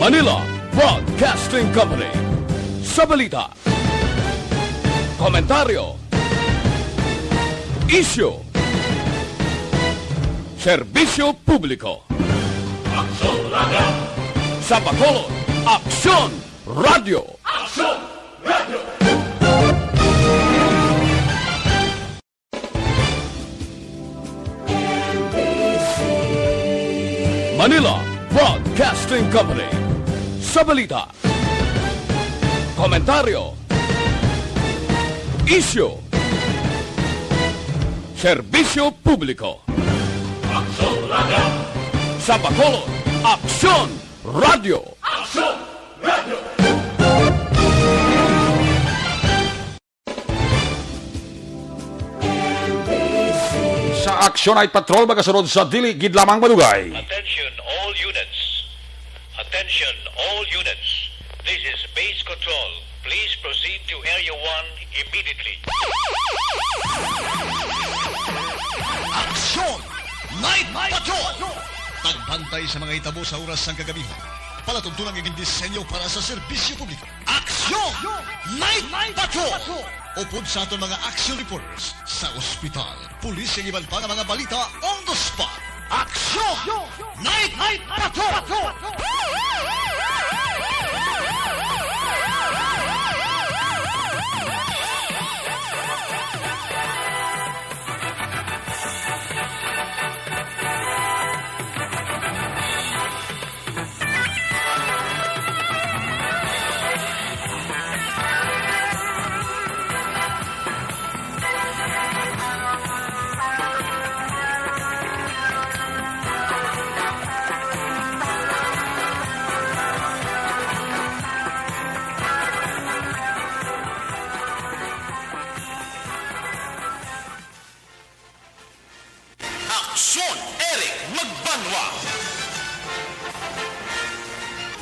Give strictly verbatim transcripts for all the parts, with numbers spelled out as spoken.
Manila Broadcasting Company. Sa balita, komentaryo, isyu, serbisyo publiko. Aksyon Radio! Sa Bacolod, Aksyon Radio! Aksyon Radio! Manila Broadcasting Company. Sa balita, komentaryo, isyu, serbisyo publiko. Aksyon Radio! Sa Bacolod, Aksyon Radio! Aksyon Radio! Sa Action Night Patrol, magasunod sa dili gid lamang madugay. Attention all units. Attention all units. This is Base Control. Please proceed to Area one immediately. Action Night Patrol! Pagbantay sa mga hitabo sa oras sang kagabihan. Palatuntunan nga gindisenyo para sa serbisyo publiko. Aksyon! Night Patrol! Upod sa aton mga action reporters sa ospital, pulis, kag iban pa nga mga balita on the spot. Aksyon! Night Patrol! Aksyon, Eric Magbanwa.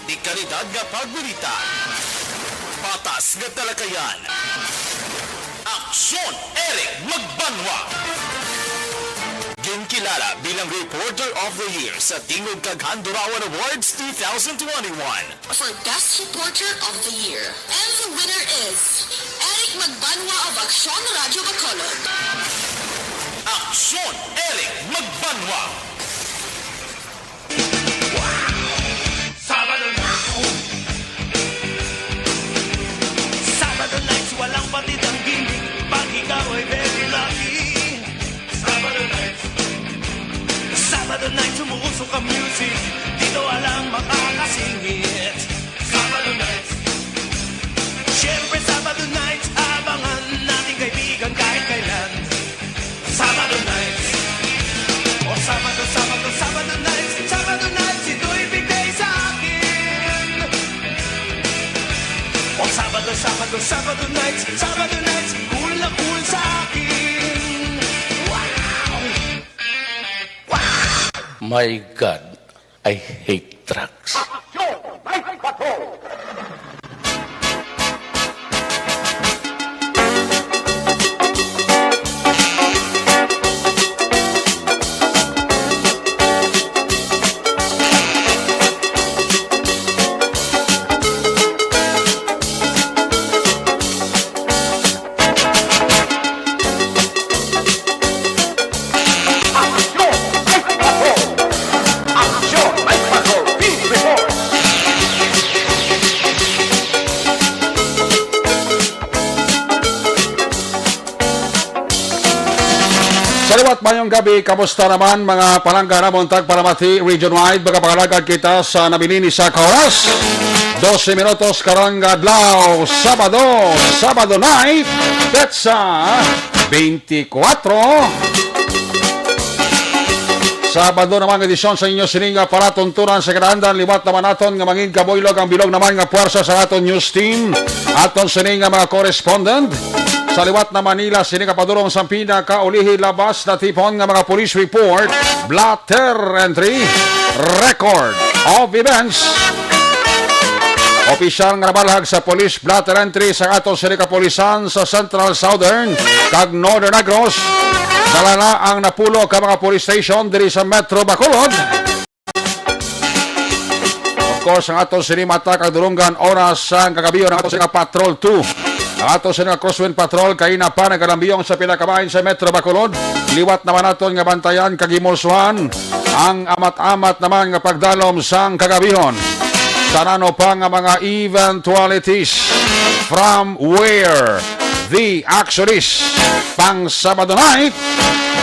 Dekalidad nga pagbalita. Patas nga talakayan. Aksyon, Eric Magbanwa. Ginkilala bilang Reporter of the Year sa Tingog kag Handurawan Awards two thousand twenty-one. For Best Reporter of the Year. And the winner is Eric Magbanwa of Aksyon Radio Bacolod. Aksyon, Eric Magbanwa. Sabado na. Sabado nights, walang patid ang gimmick. Pag ikaw ay very lucky. Sabado nights. Sabado nights, umuusok ang music. Dito walang makakasingit. Sabado nights. Siyempre, Sabado nights, abangan natin kaibigan kahit kailan. Sabado nights. O Sabado, Sabado, Sabado nights, Sabado nights, ito'y big day sa akin. O Sabado, Sabado, Sabado nights, Sabado nights, cool na cool sa akin. Wow! My God, I hate drugs. Aksyon! Live Patrol! Aksyon! Live Patrol! Beat Report! Sa liwat, mayong gabi, kamusta naman, mga palangga namon tagpalamati region-wide? Magapangalagad kita sa nabilin ni sa ka oras. Dose minutos karong adlaw, Sabado, Sabado night, petsa twenty-four. Sabado naman ang edisyon sa inyo sining nga palatuntunan sa kinaandan. Liwat naman naton nga mangin kabuylog ang bilog naman nga puwersa sa aton news team. Aton sining nga mga correspondent sa liwat na Manila, sini kapadulong sa pinakaulihi labas na tipon nga mga police report, blotter entry, record of events. Opisyal nga nabalhag sa police blotter entry sa aton sini kapulisan sa Central, Southern, kag Northern Negros. Dala na ang napulo ka mga police station diri sa Metro Bacolod. Of course, ang aton sini mata kag dulunggan oras sang kagabi, ang aton sini nga Patrol two. Ang aton sini nga Crosswind Patrol kay na pa nagalambiyong sa pila ka bahin sa Metro Bacolod. Liwat naman naton nga bantayan kag himulsuhan ang amat-amat naman nga pagdalom sang kagabihon. Tanano pa nga mga eventualities, from where the action is. Pang Sabado night,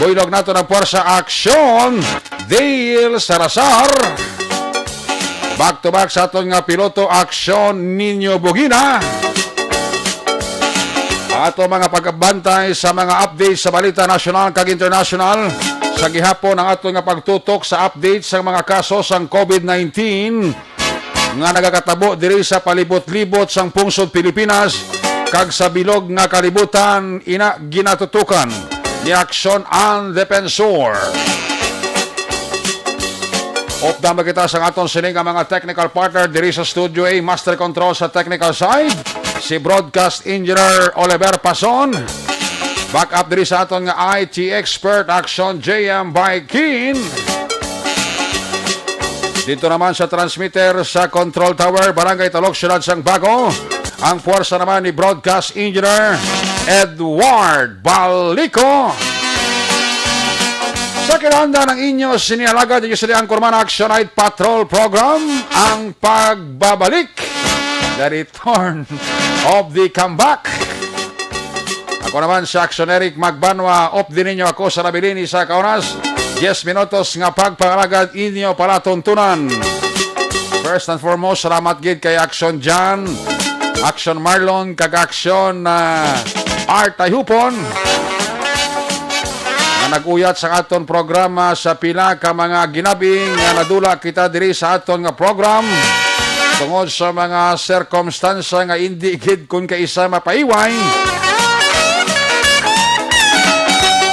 buylog nato ng Puwersa Aksyon, Dale Salazar. Back to back sa aton nga piloto, Aksyon Ninyo Bugina. Ato mga pagbantay sa mga updates sa balita nasyonal kag internasyonal. Sa gihapon, ang aton nga pagtutok sa update sa mga kaso sang COVID nineteen nga nagakatabo diri sa palibot-libot sang pungsod Pilipinas kag sa bilog nga kalibutan, ina ginatutukan ni Aksyon ang Defensor. Updan kita sa aton sini nga mga technical partner diri sa Studio A, Master Control sa technical side, si Broadcast Engineer Oliver Pason. Back up diri sa aton nga I T expert, Action J M Baikin. Dito naman sa transmitter sa Control Tower, Barangay Talok, Siyudad sang Bago, ang puwersa naman ni Broadcast Engineer Edward Balico. Sa kinahanglan ng inyo sini alagad, inyo sini ang Kurman Action Night Patrol Program, ang pagbabalik, the return of the comeback. Ako naman si Action Eric Magbanwa, updi ninyo ako sa nabilin ni sa kaunas, diyes minutos nga pagpangalagad inyo palatuntunan. First and foremost, salamat gid kay Action John, Action Marlon, kag Action, ah, Art Ayhupon, nga nag-uyat sa aton programa sa pila ka mga ginabi nga nadula kita diri sa aton nga program tungod sa mga sirkumstansya nga indi gid kun kaisa mapaiway.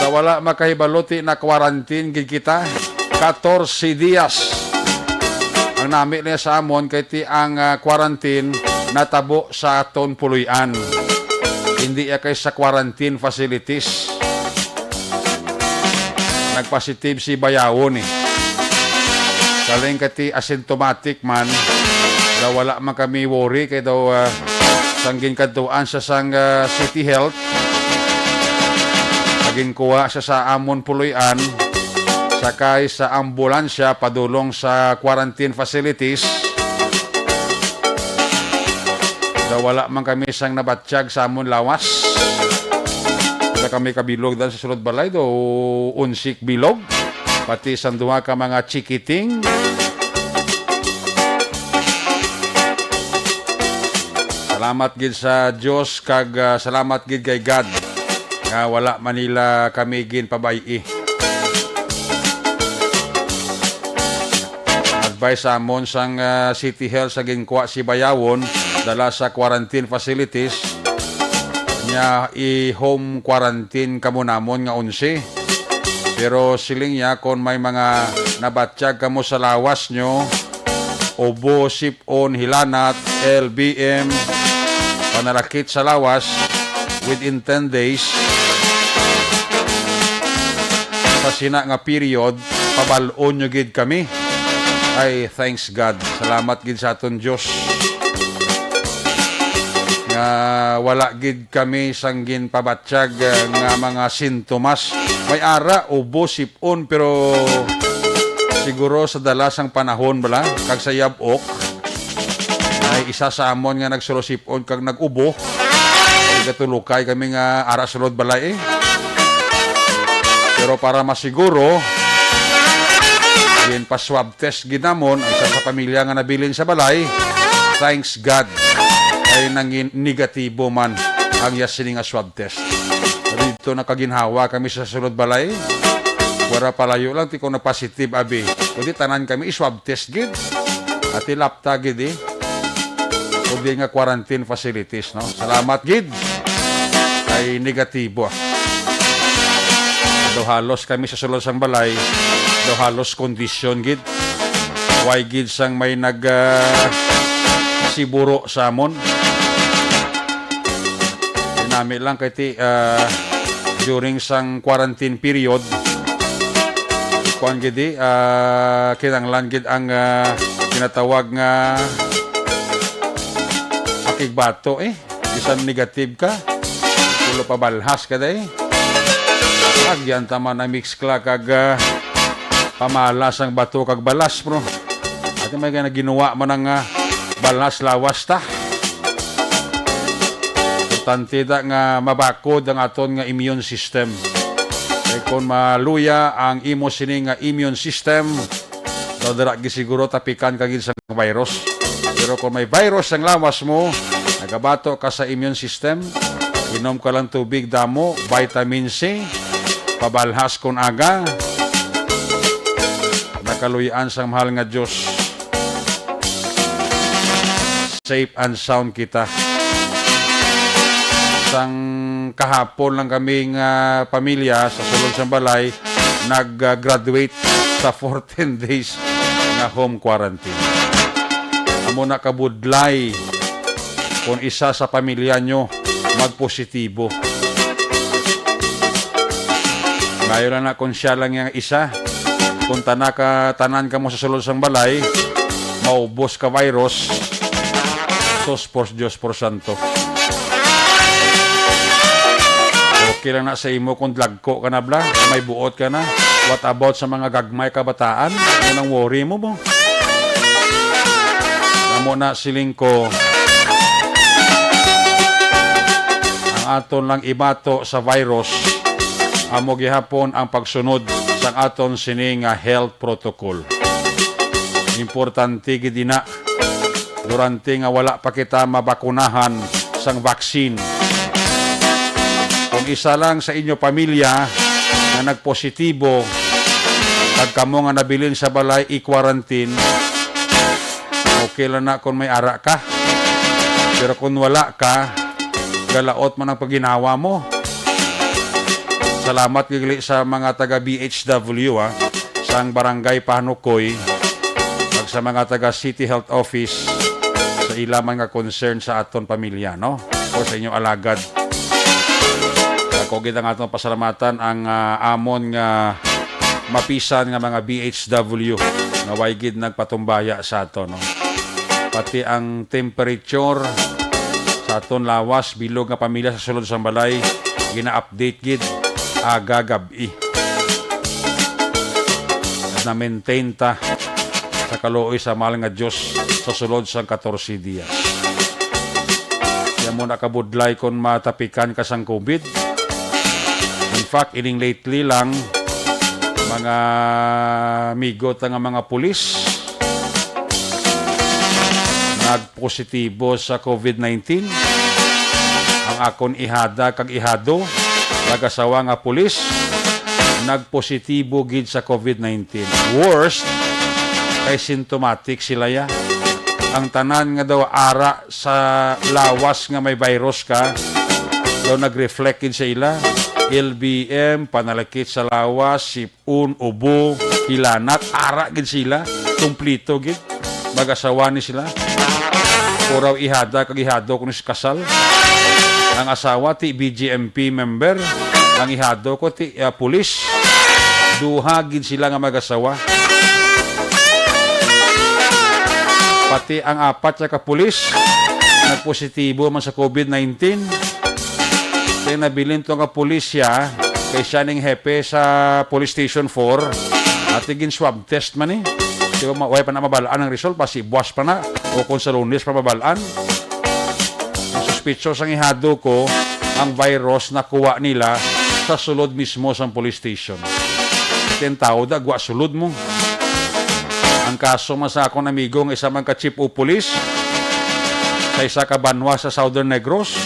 Sa wala makahibalo ti na quarantine gid kita, katorse dias ang nami niya sa amon kay ti ang, ah, quarantine natabo sa aton puloy-an. Hindi ya kay sa quarantine facilities. Nagpositive si Bayawon, eh. Kaling kati asymptomatic man, daw wala man kami worry kay daw, ah, sang ginkadtuan siya sang, ah, City Health. Ginkuha siya sa amon puloy-an, sakay sa ambulansya padulong sa quarantine facilities. Daw wala man kami sang nabatyag sa amon lawas. Wala kami kabilog dan sa sulod balay, do unsik bilog. Pati sang duha ka mga chikiting. Salamat gid sa Dios kag, ah, salamat gid kay God nga wala man nila kami ginpabay-i. Advice sa amon sang, ah, City Health sa ginkuha si Bayawon, dala sa quarantine facilities. Nya, i-home quarantine kamo namon nga onse. Pero siling niya, kon may mga nabatyag kamo sa lawas nyo, ubo, sip-on, hilanat, L B M, panalakit sa lawas, within ten days, sa sina nga period, pabal-on nyo gid kami. Ay, thanks God. Salamat gid sa aton Dios nga wala gid kami sang ginpabatyag, eh, nga mga sintomas. May ara, ubo, sip-on, pero siguro sa dala sang panahon bala, kag sa yab-ok, ay isa sa amon nga nagsulo sip-on kag nag-ubo. Nagatulukay kami nga ara sulod balay, eh. Pero para masiguro, ginpa-swab test gid namon ang isa sa pamilya nga nabilin sa balay. Thanks God, ay nangin negatibo man ang iya sini nga swab test. Dito nakaginhawa kami sa sulod balay. Wala palayo lang, ti ko na positive, abi. Kundi tanan kami i-swab test gid. Ati lapta gid, eh. Kundi nga quarantine facilities, no? Salamat gid. Kay negatibo, ah. Daw halos kami sa sulod sang balay, daw halos kondisyon gid. Way gid sang may nag, ah, siburo sa amon. Nami lang kay ti, ah, during sang quarantine period, kuan gid, eh, ah, kinahanglan gid ang, ah, ginatawag nga pakigbato, eh. Bisan negative ka, pulo pabalhas ka, day. Agyan ta man ang mix kla kag, ah, pamalas ang bato kag balas, bro. Ati may nga ginawa man ang, ah, balas lawas ta. Importante da nga mabakod ang aton nga immune system. Kay kung maluya ang imo sini nga immune system, daw dira gid siguro tapikan ka gid sa virus. Pero kung may virus ang lawas mo, nagabato ka sa immune system, inom ka lang tubig damo, vitamin C, pabalhas kon aga, nakaluy-an sang mahal nga Dios. Safe and sound kita. Sang kahapon lang kami nga pamilya sa sulod sang balay nag-graduate sa fourteen days nga home quarantine. Amo na kabudlay kung isa sa pamilya nyo magpositibo. Ngayon lang na kung siya lang yung isa. Kung tana ka, tanan ka mo sa sulod sang balay, maubos ka virus. Sos por Dios por santo. Okay lang na sa imo kung dlagko ka na bla, may buot ka na. What about sa mga gagmay kabataan? Ano nang worry mo mo? Amo na siling ko, ang aton lang ibato sa virus, amo gihapon ang pagsunod sang aton sini nga health protocol. Importante gid ina, durante nga wala pa kita mabakunahan sang vaccine. Kung isa lang sa inyo pamilya nga nagpositibo kag kamo nga nabilin sa balay i-quarantine, okay lang na kung may ara ka. Pero kung wala ka, galaot man ang paginawa mo. Salamat gid sa mga taga B H W, ah, sang Barangay Panukoy, kag sa mga taga City Health Office, sa ila man nga concern sa aton pamilya, no? O sa inyong alagad. Ako gid ang aton pasalamatan ang, ah, amon nga mapisan nga mga B H W nga way gid nagpatumbaya sa aton, no? Pati ang temperature sa aton lawas, bilog nga pamilya sa sulod sang balay, gina-update gid aga gab-i. At na-maintain ta sa kaluoy sa mahal nga Dios sa sulod sang katorse dias. Kaya mo nakabudlay kung matapikan ka sang COVID. In fact, ining lately lang, mga amigo ta nga mga pulis, nagpositibo sa COVID nineteen. Ang akon ihada kag ihado, nag-asawa nga pulis, nagpositibo gid sa COVID nineteen. Worst, kay symptomatic sila ya. Ang tanan nga daw ara sa lawas nga may virus ka, daw nag-reflect gid sa ila. L B M, panalakit sa lawas, sipon, ubo, hilanat, ara gid sila, kumplito gid. Mag-asawa ni sila. Puraw ihada kag ihado ko ni si kasal. Ang asawa ti B J M P member, ang ihado ko ti, ah, pulis. Duha gid sila nga mag-asawa. Pati ang apat siya ka pulis nagpositibo man sa COVID nineteen. Kaya nabilin to nga pulis siya, kay siya ning hepe sa Police Station four. Ati gin swab test man eh. Di ba, ma-, way pa na mabalaan ang result, pa si buwas pa na, o kung sa Lunes pa mabalaan. Ang suspitso sang ihado ko, ang virus nakuha nila sa sulod mismo sang police station. Ten tao da, gwa sulod mo. Ang kaso man sa akong amigo nga isa man ka chief of police sa isa ka banwa sa Southern Negros,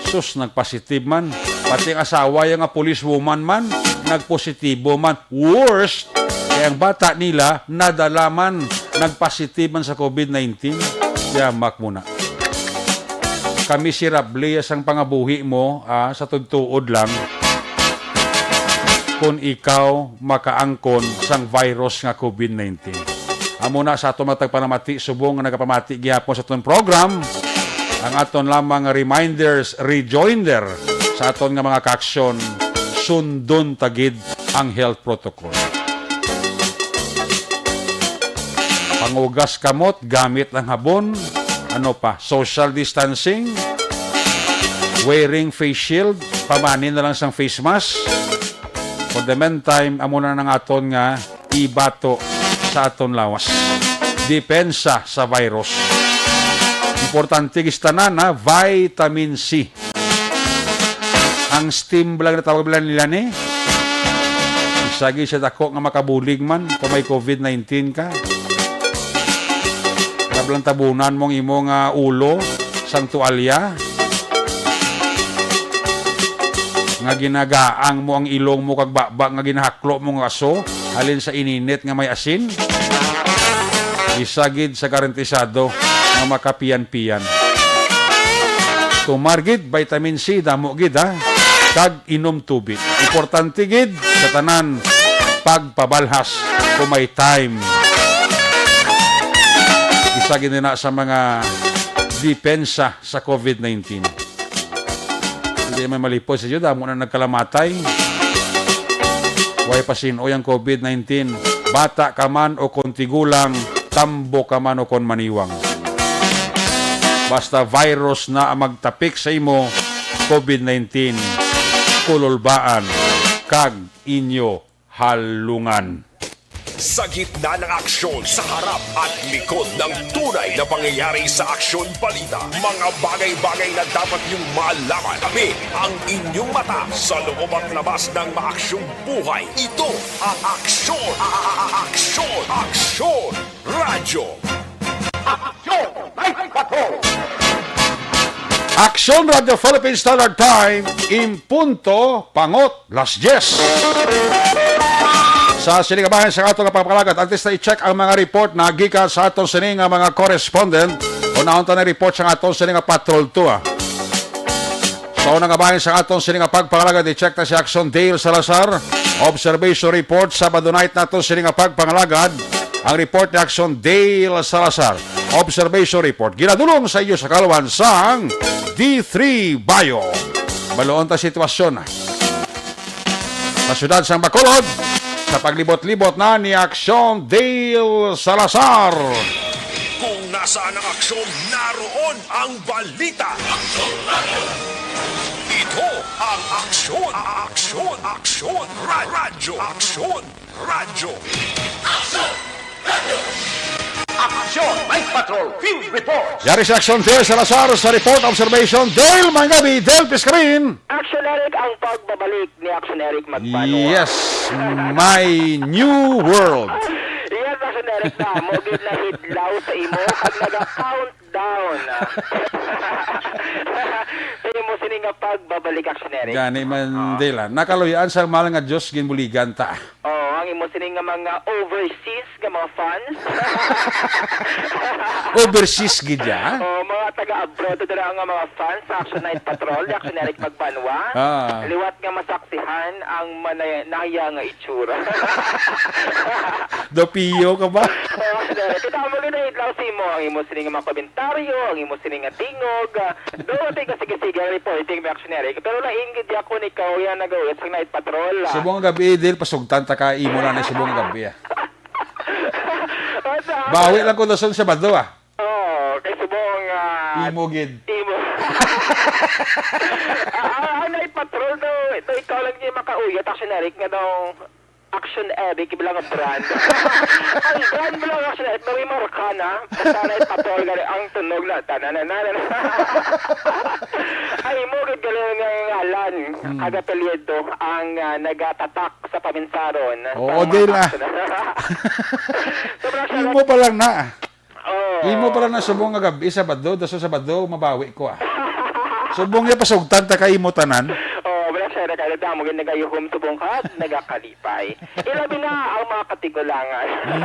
sus, nagpositive man. Pati ang asawa ya nga police woman man, nagpositibo man. Worst, kay ang bata nila nadala man, nagpositive man sa COVID nineteen. Yamak mo na. Kamiserable sang pangabuhi mo, ah, sa tuod-tuod lang kung ikaw makaangkon sang virus nga COVID nineteen. Amo na sa aton mga tagpanamati, subong nga nagapamati gihapon sa aton program, ang aton lamang nga reminders, rejoinder sa aton nga mga kaaksyon, sundon ta gid ang health protocol. Pangugas kamot gamit ang habon. Ano pa? Social distancing. Wearing face shield. Pamani na lang sang face mask. For the meantime, amo na ang aton nga ibato sa aton lawas. Depensa sa virus. Importante gid sa tanan, ha? Vitamin C. Ang steam ba lang natawag nila, nila ni? Isa gid siya dako nga makabulig man kung may covid nineteen ka. Para lang tabunan mo ang imo nga ulo sang tuwalya. Nga ginagaang mo ang ilong mo kag baba nga ginahaklo mo nga aso halin sa ininit nga may asin. Isa gid sa garantisado nga makapiyan-piyan. Tumar gid, vitamin C, damo gid, ha. Kag inom tubig. Importante gid sa tanan, pagpabalhas kung may time. Isa gid na sa mga depensa sa covid nineteen. Hindi man malipos sa iyo, damo na nagkalamatay. Way pa sin-oy ang covid nineteen. Bata ka man o kon tigulang, tambo ka man o kon maniwang. Basta virus na ang magtapik sa imo, covid nineteen, kululbaan kag inyo halungan. Sa gitna ng aksyon, sa harap at likod ng tunay na pangyayari sa Aksyon Balita, mga bagay-bagay na dapat niyong malaman, kami ang inyong mata sa loob at labas ng maaksyong buhay. Ito ang Aksyon, a-, a-, a-, Aksyon, Aksyon Radyo. Aksyon Night Patrol! Aksyon Radyo Philippine Standard Time, in punto, pangot, las diyes. Sa sini nga bahin sa ato nga pagpangalagat, antes na i-check ang mga report na gikan sa aton sini nga mga correspondent, unahon ta na report sa aton sini nga Patrol two, ah. Sa una nga bahin sa aton sini nga pagpangalagat, i-check ta si Action Dale Salazar. Observation report, Sabado night nato sini nga pagpangalagat. Ang report ni Action Dale Salazar. Observation report. Ginadulong sa iyo sa kaluan sang D three Bio. Baluon ta sitwasyon sa siyudad sang Bacolod, sa paglibot-libot na ni Action Dale Salazar. Kung nasaan ang aksyon, naroon ang balita. Ito ang Aksyon, Aksyon, Aksyon Ra-, Radyo, Aksyon Radyo. Aksyon Night Patrol Field Report. Yari si Action Dale Salazar sa report, observation. Dale, maayong gabi. Dale Piscarin. Action Eric, ang pagbabalik ni Action Eric Magbanwa. Yes, my new world. Yes, Action Eric, na mo gid na hidlaw sa imo pag naga-countdown sa imo sini nga pagbabalik, Action Eric. Gani man, ah, Dale, ah. Nakaluy-an sa mahal nga Diyos, ginbuligan ta. Oh, ang imo sini nga mga overseas nga mga fans. Overseas gid ya? Oh, mga taga-abroad dira nga mga fans sa Action Night Patrol, ni Action Eric Magbanwa. Ah. Liwat nga masaksihan ang manaya-, naya nga itsura. Dopio ka ba? Oh, kita mo gid na idlaw sa imo, ang imo sini nga mga komentaryo, ang imo sini nga tingog, ah, do, di ka sige-sige ang reporting, may Action Eric. Pero lain gid ako ni ikaw yan nag-uwit sa Night Patrol, ah. Subong nga gabi, Dale, pasugtan ta ka, imo na ni subong nga gabi, ah. Asa? Bawi lang ko dason Sabado, ah. Oo, kay subong, ah, imo gid. Imo. Ah, ah, ang Night Patrol daw, ito ikaw lang di makauyot, Action Eric, nga daw Action Eric, bilang brand. Ang brand mo lang, Action Eric, may marka na. Basta Night Patrol, gali, ang tunog na, tananana. Ay, imo gid gali nga ngalan, hmm, kag apelyido, ang, ah, nagatatak sa paminsaron. Oo, sa mga Dale, ah. Action. Sobra siya. Imo pa lang na. Oh. Imo pa lang na subong nga gabi, Sabado, dason Sabado, mabawi ko, ah. Subong niya pasugtan ta ka imo tanan. Oh, wala siya, nagkakita mo, nagayuhom subong ka, nagakalipay. Ilabi na ang mga katigulangan. Hmm.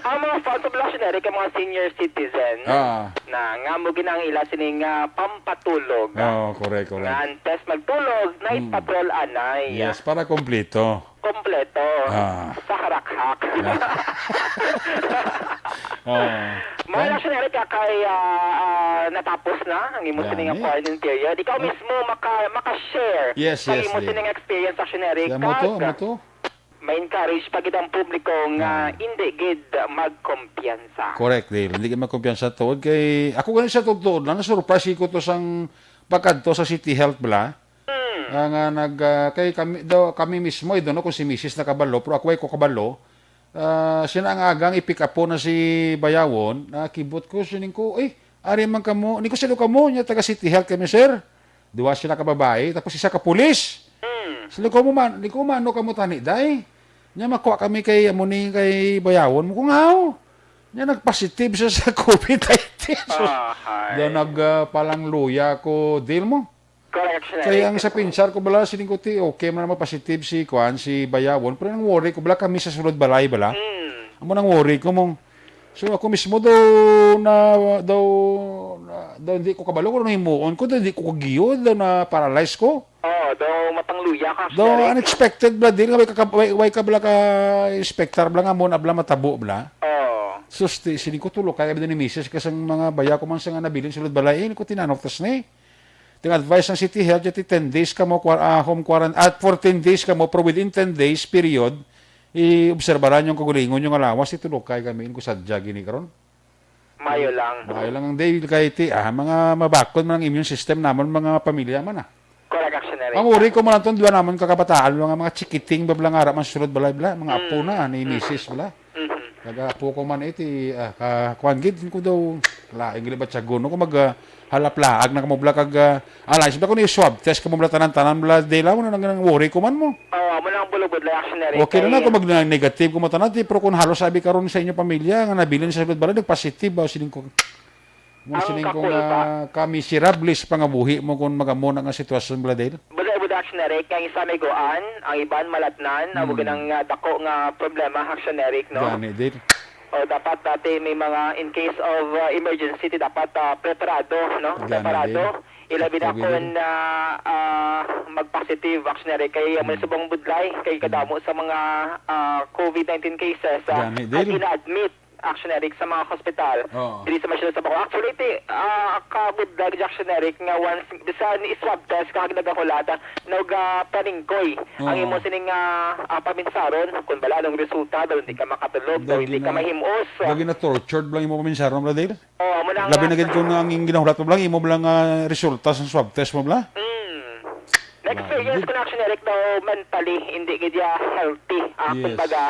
Ang mga fans of Black Generic, ang mga senior citizen, ah, na nga mo ginang ila sining, ah, pampatulog. Oh, correct, correct. Nga antes magtulog, night, hmm, patrol anay. Yes, para kompleto. Kompleto. Ah. Sa harakhak. Ah. Oh. Mga, kan- Action Eric, ah, kay, ah, ah, natapos na ang imo sining, gani, quarantine period. Ikaw, oh, mismo maka-, maka-share, yes, sa, yes, imo di, sining experience, Action Eric. Yan mo to, kag mo to. ma-encourage pa gid ang publiko nga Ah. hindi gid magkumpiyansa. Correct, Dale. Hindi ka magkumpiyansa tuod kay ako gani sa totoo lang, na-surprise ko to sang pagkadto sa City Health bala. Hmm. Ah, nga nag, ah, kay kami, daw, kami mismo, I don't know kung si misis nakabalo, pero ako ay ko kabalo. Ah, sina ang agang i-pick up po na si Bayawon, nakibot ko, sining ko, "Eh, ari man kamo, ni ko sino kamo, niya taga City Health kami, sir." Duwa sila ka babae, tapos isa ka pulis. Hmm. Sila ko mo man, ni ko mano kamo tani, day. Niya makuha kami kay amo ni kay Bayawon mo kung aw. Niya nagpositive siya sa covid nineteen. So, Ahay. Daw nag, ah, palang luya ko, deal mo. Correct, Sir Kaya Eric. Ang sa pinsar ko bala, sining ko ti, okay man naman positive si, kuan, si Bayawon. Pero ang worry ko bala, kami sa sulod balay bala. Mm. Amo nang worry ko mo. So ako mismo daw na, daw, na, daw hindi ko kabalo kung ano himuon ko, daw hindi ko kagiyo, daw na paralyze ko. Oo, daw matangluya ka, Daw Sir Eric. Unexpected bala, di nga way, ka, way, way ka bala ka inspector bala nga mo na bala matabo bala. Oo. Sus, ti, sining ko tulo kaya bala ni misis ka sang mga baya ko man sa nga nabilin sulod balay, eh, ko tinanok tas ni. Ting advice sang City Health, ti ten days kamo, kwar-, ah, home quarantine, at fourteen days kamo, pero within ten days period, i-obserbaran yung kagulingon yung alawas, itulokay kami, in ko sadya gini karon. Mayo lang. Mayo lang ang day, kay ti, ah, mga mabakod man ang immune system namon, mga pamilya man, ah. Correct, Action Eric. Ang uri ko man itong duwa namon kakabataan, mga, mga chikiting, babla nga ara man sulod balay, bla, mga apo Mm. na, ni Mm. misis, bla. Mhm. Nag-apo ko man iti, ah, ka, kuwan gid, ko daw, laing gid ba tiyagon, no? Kung mag, ah, halaplaag na kamo bla kag, ah, alay, sabi ko ni swab test kamo bla tanan-tanan bla, dela mo na nang, nang worry ko man mo. Oo, amo lang bulubod lang, Action Eric. Okay na na Kay kung mag-negative ko mo tanan, ti, pero kung halos sabi karon sa inyo pamilya, nga nabilin sa sulod balay, nagpositive ba, sining ko, mo Ang sining ko kakul nga ba? Ka miserable sa pangabuhi mo kung magamo na nga sitwasyon bla, Dale? Buda, buda, Action Eric, nga isa may guan, ang iban malatnan, ang Hmm. Buga nang, ah, dako nga problema, Action Eric, no? Gani, Dale. O, dapat dati may mga, in case of, ah, emergency, ti dapat, ah, preparado, no? Gani, Preparado. Dale. Ilabi na Sakto, kung, Dale. Ah, ah, mag-positive, Action Eric, kay amo Hmm. subong budlay, kay Hmm. kadamo sa mga, ah, covid nineteen cases, ah, Gani, ang Dale. ina-admit, Action Eric, sa mga hospital. Oo. Diri sa Masyon sa Bacolod. Actually, ti, ah, kabudlay, Action Eric, nga once, bisan i-swab test, kag nagahulata, nag, ah, paningkoy. Ang Oo. imo sining, ah, ah, paminsaron, kung bala anong resulta, daw hindi ka makatulog, daw Daw hindi ka gina-, mahimos. Daw gina-tortured lang imo paminsaron, brother? Oo, amo na Labi nga. Na gid kung ang ginahulata mo lang, imo lang, ah, resulta sa swab test mo lang? Mm. Na-experience Grabe. Ko na, Action Eric, daw mentally, hindi gid ya healthy. Ah, Yes. Kumbaga,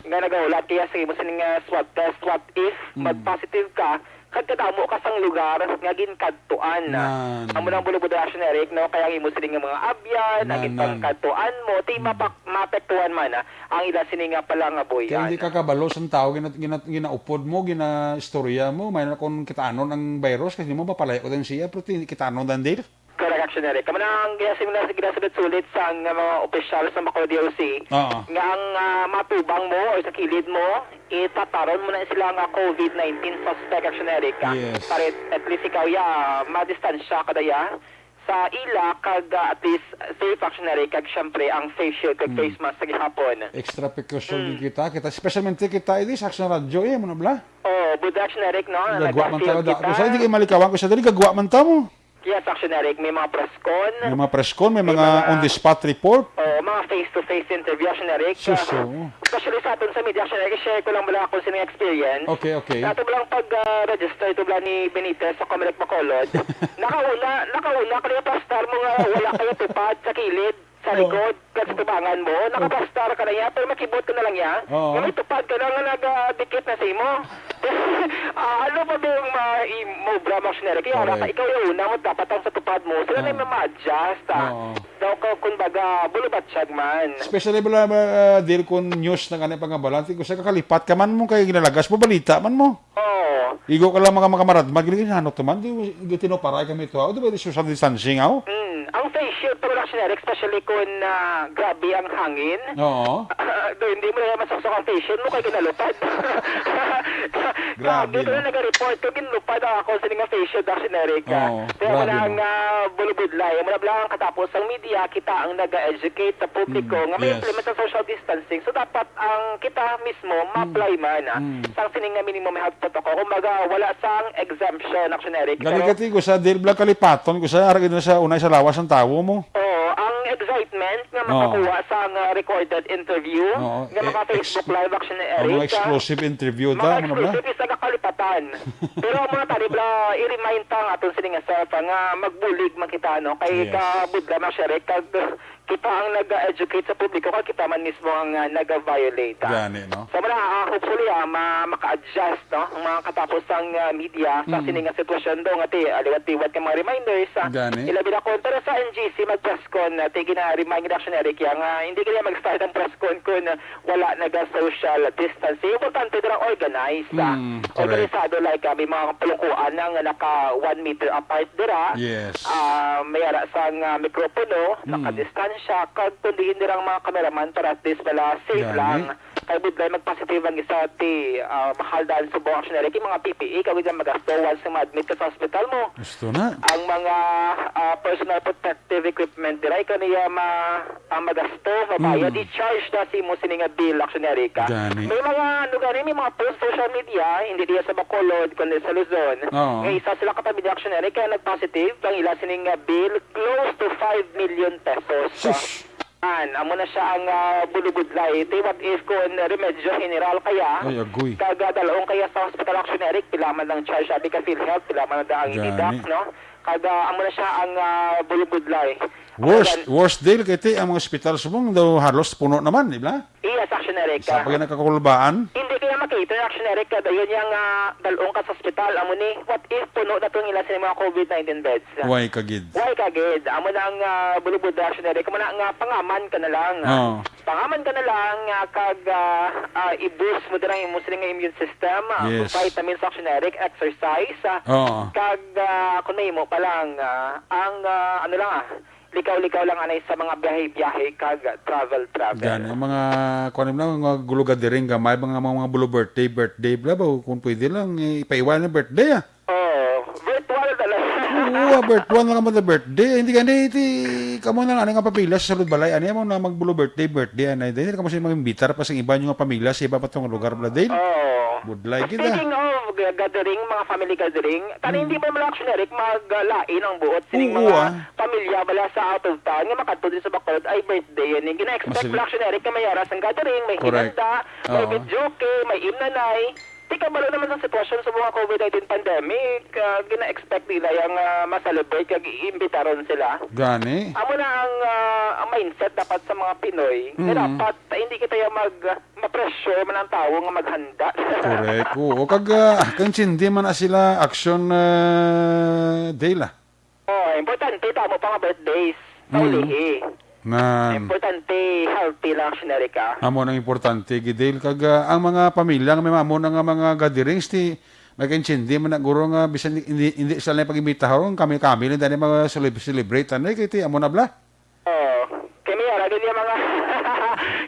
nga nagahulat kaya sa imo sining, ah, swab test, what if Mm. mag-positive ka, kag kadamo ka sang lugar nga ginkadtuan. Nan. Amo nang bulubod, Action Eric, no? Kaya ang imo sining nga mga abyan, ang Nan, nan. ginkadtuan mo, ti Mm. mapak-, maapektuhan man, ah, ang ila sini nga palangabuhian. Kaya hindi ka kabalo sang tao, gina-, gina-, ginaupod mo, ginaistorya mo, may na kung kitaanon ang virus, kasi mo mapalayo ko din siya, pero ti-, kitaanon din, Dale. Correct, Action Eric. Kamo na ang ginasim-, ginasalit-sulit sa nga mga opisyal sa Bacolod D O C, Oo. nga ang, ah, matubang mo o sa kilid mo, itataron mo na sila nga covid nineteen suspect, Action Eric, ah. Yes. Para at least ikaw, ya, madistansya ka daya sa ila, kag, ah, at least safe, Action Eric, kag syempre ang face shield kag Mm. face mask sa gihapon. Extra precaution Mm. din kita, kita, especially kita, ini sa Action Radio, eh, mo na bla? Oh, good, Action Eric, no? Gagwa man Nag-feel ta, da-, kita. Kung sa hindi kayo malikawan, kung sa dali, gagwa man ta mo. Yes, Action Eric, may mga press con. May mga press con, may May mga mga on the spot report. Oo, mga face-to-face interview, Action Eric. Sus, Ah, oo. Especially sa aton sa media, Action Eric, i-share ko lang bala ako sa inyong experience. Okay, okay. Sa ato lang pag, ah, register ito bala ni Benitez sa Comelec Bacolod. Nakauna, nakauna ka na yung pastor mo nga wala kayo tupad sa kilid, sa Oo. likod, kag sa tubangan mo. Oo. Nakapastar ka na niya, pero makibot ka na lang niya. Oo. Nga may tupad ka na nga nagadikit na sa imo. Ah, ano pa ba yung ma-, i-, mo, bra, Max Neri? Kaya wala ka, Correct. Ikaw yung una mo, dapat ang sa tupad mo. Sila na Oo. yung mama-adjust, ah. Oo. Daw ka, kumbaga, bulubatyag man. Especially bala, ah, deal kung news na kanay pangabalan, tingko sa kakalipat ka man mo, kay ginalagas mo, balita man mo. Oo. Igo ka lang mga, mga maradmad, gini, ano to man, di, di tinuparay kami to, ah. Di ba, di social distancing, aw? Mm. Ang face shield, pero Max Neri, especially kung, ah, grabe ang hangin. Oo. Do, hindi mo na masaksok ang face shield mo, kay ginalupad. Grabe, Grabe, no? Pero nag-report ko, ginlupad ako sa nga face shield, Max Neri, ah. Oo, Kaya mo grabe, na no? Nga bulubudlay. Mula lang ang katapos ang media, kita ang nag-educate sa publiko Mm, nga may yes. implement sa social distancing. So, dapat ang kita mismo Mm. ma-apply man, ah, Mm. sa sining nga minimum health protocol. Kumbaga, wala sang exemption, Max Neri. Gani Pero ka ti, ko sa dil bla kalipaton, ko sa aragid na sa unay sa lawas ang tawo mo. Oo, ang excitement nga Oo. makakuha sa nga recorded interview Oo, nga eh, maka-Facebook ex- Live, Action ni o, mga Eric, ah. exclusive interview Mga ta, ano bala? exclusive is nagakalipatan. Pero ang mga tani bala, i-remind ta ang aton sini nga self, ah, nga magbulig man kita, no? Kay Yes. kabudla man siya, Eric, kag kita ang nag-educate sa publiko, kag kita man mismo ang, ah, nag-violate, ah. Gani, no? So, muna, ah, hopefully, ah, ma-, maka-adjust, no? Ang mga katapos sang, ah, media sa Mm. sini nga sitwasyon do, nga ti, ah, liwat-liwat nga mga reminders, ah, Gani. ilabi na kon, pero sa N G C, mag-press con, ah, ti gina-remind ni Action Eric, ya, nga hindi kaya mag-start ang press con kung, ah, wala naga-social distancing. Importante na organize, ah. Mm, correct. Organisado, like, ah, may mga palungkuan na nga naka one meter apart dira. Yes. Ah, may ara sang, ah, mikropono, Mm. naka-distansya, kag tundiin nila ang mga kameraman para at least wala safe Gani. lang. Kay budlay magpositive ang isa ti, ah, mahal daan subong, Action Eric, yung mga P P E, kag budlay magasto once nga ma-admit ka sa hospital mo. Gusto na. Ang mga, ah, personal protective equipment dira, ikaw niya ma-, ah, magasto, mabayad, Mm. i-charge na si mo sini nga bill, Action Eric, ah. Gani. May mga, ano gani, may mga post social media, hindi diya sa Bacolod, kundi sa Luzon. Oo. Nga isa sila ka pamilya, Action Eric, kaya nag-positive, ang ila sining, ah, bill, close to five million pesos. Sus! An, amo na siya ang, ah, bulubudlay. Ti, what if kung remedyo general kaya, Ay, agoy. kag, ah, dalong kaya sa hospital, Action Eric, pila man ang charge, abi ka PhilHealth, pila man ang Gani. Deduct, no? Kag, ah, amo na siya ang, ah, bulubudlay. Worst, Ayan. worst deal kay ti ang mga ospital subong daw halos puno naman, di ba? Yes, Action Eric, Sa ah. pag nakakulbaan? Hindi kaya makater, Action Eric, ah, dayon yang, ah, dalong ka sa ospital, amo ni, what if puno na tong ila sa mga covid nineteen beds? Why kagid? Why kagid? Amo na ang, ah, bulubudlay, Action Eric, amo na nga pangaman ka na lang. Oo. Pangaman ka na lang, ah, kag, ah, ah, i-boost mo din ang imo sining nga immune system, ah, Yes. vitamins, Action Eric, exercise, ah, Oo. kag, ah, kung may imo pa lang, ah, ang, ah, ano lang, ah, likaw-likaw lang anay sa mga biyahe-biyahe kag travel-travel. Gani, ang mga, kuwan mo lang, mga gulo gathering gamay, mga, mga, mga bulo birthday, birthday, bla ba, kung pwede lang, eh, ipaiwan ang birthday, ah. Oh, virtual talaga. Oo, ah, virtual na kamo the birthday. Hindi gani, ti, kamo na nga, nga pamilya sa sulod balay, ano mo na magbulo birthday, birthday, ano, hindi kamo siya mag-imbitar pa sa iba nyo nga pamilya, sa iba pa tong lugar, bla, Dale. Oh. Budlay kita. Speaking of g-, gathering, mga family gathering, tani Mm. hindi mo lang, Action Eric, mag-, ah, lain ang buot sining Oo, mga ah. pamilya bala sa out of town nga makadto din sa Bacolod ay birthday yan. Yung gina-expect Mas- mo lang, Action Eric, nga may aras ang gathering, may Correct. hinanda, may Oo. videoke, may imnanay. Di kabalo naman sa sitwasyon sa mga covid nineteen pandemic, ah, gina-expect nila yung, ah, ma-celebrate kag iimbitaron sila. Gani. Amo na ang, ah, ang mindset dapat sa mga Pinoy. Nga Mm. dapat, ah, hindi kita yung mag-, ma-pressure man ang tawo nga maghanda. Correct. Oo. Kag, ah, kag hindi man na sila action, ah, day la. Oh, importante, tamo pa nga birthdays. Mm. Paulihi. Nan. Importante, healthy lang, Action Eric, ah. Amo nang importante, Gidel. Kag, ah, ang mga pamilya nga may amo na nga mga gatherings, ti, may kaintindi man na, guro, nga bisan hindi, hindi sila na pag-imbitahon, kami-kami lang dali mga celeb-, celebrate, ano, eh, kay ti, amo na bla? Oh, kami, ara, ganyan mga,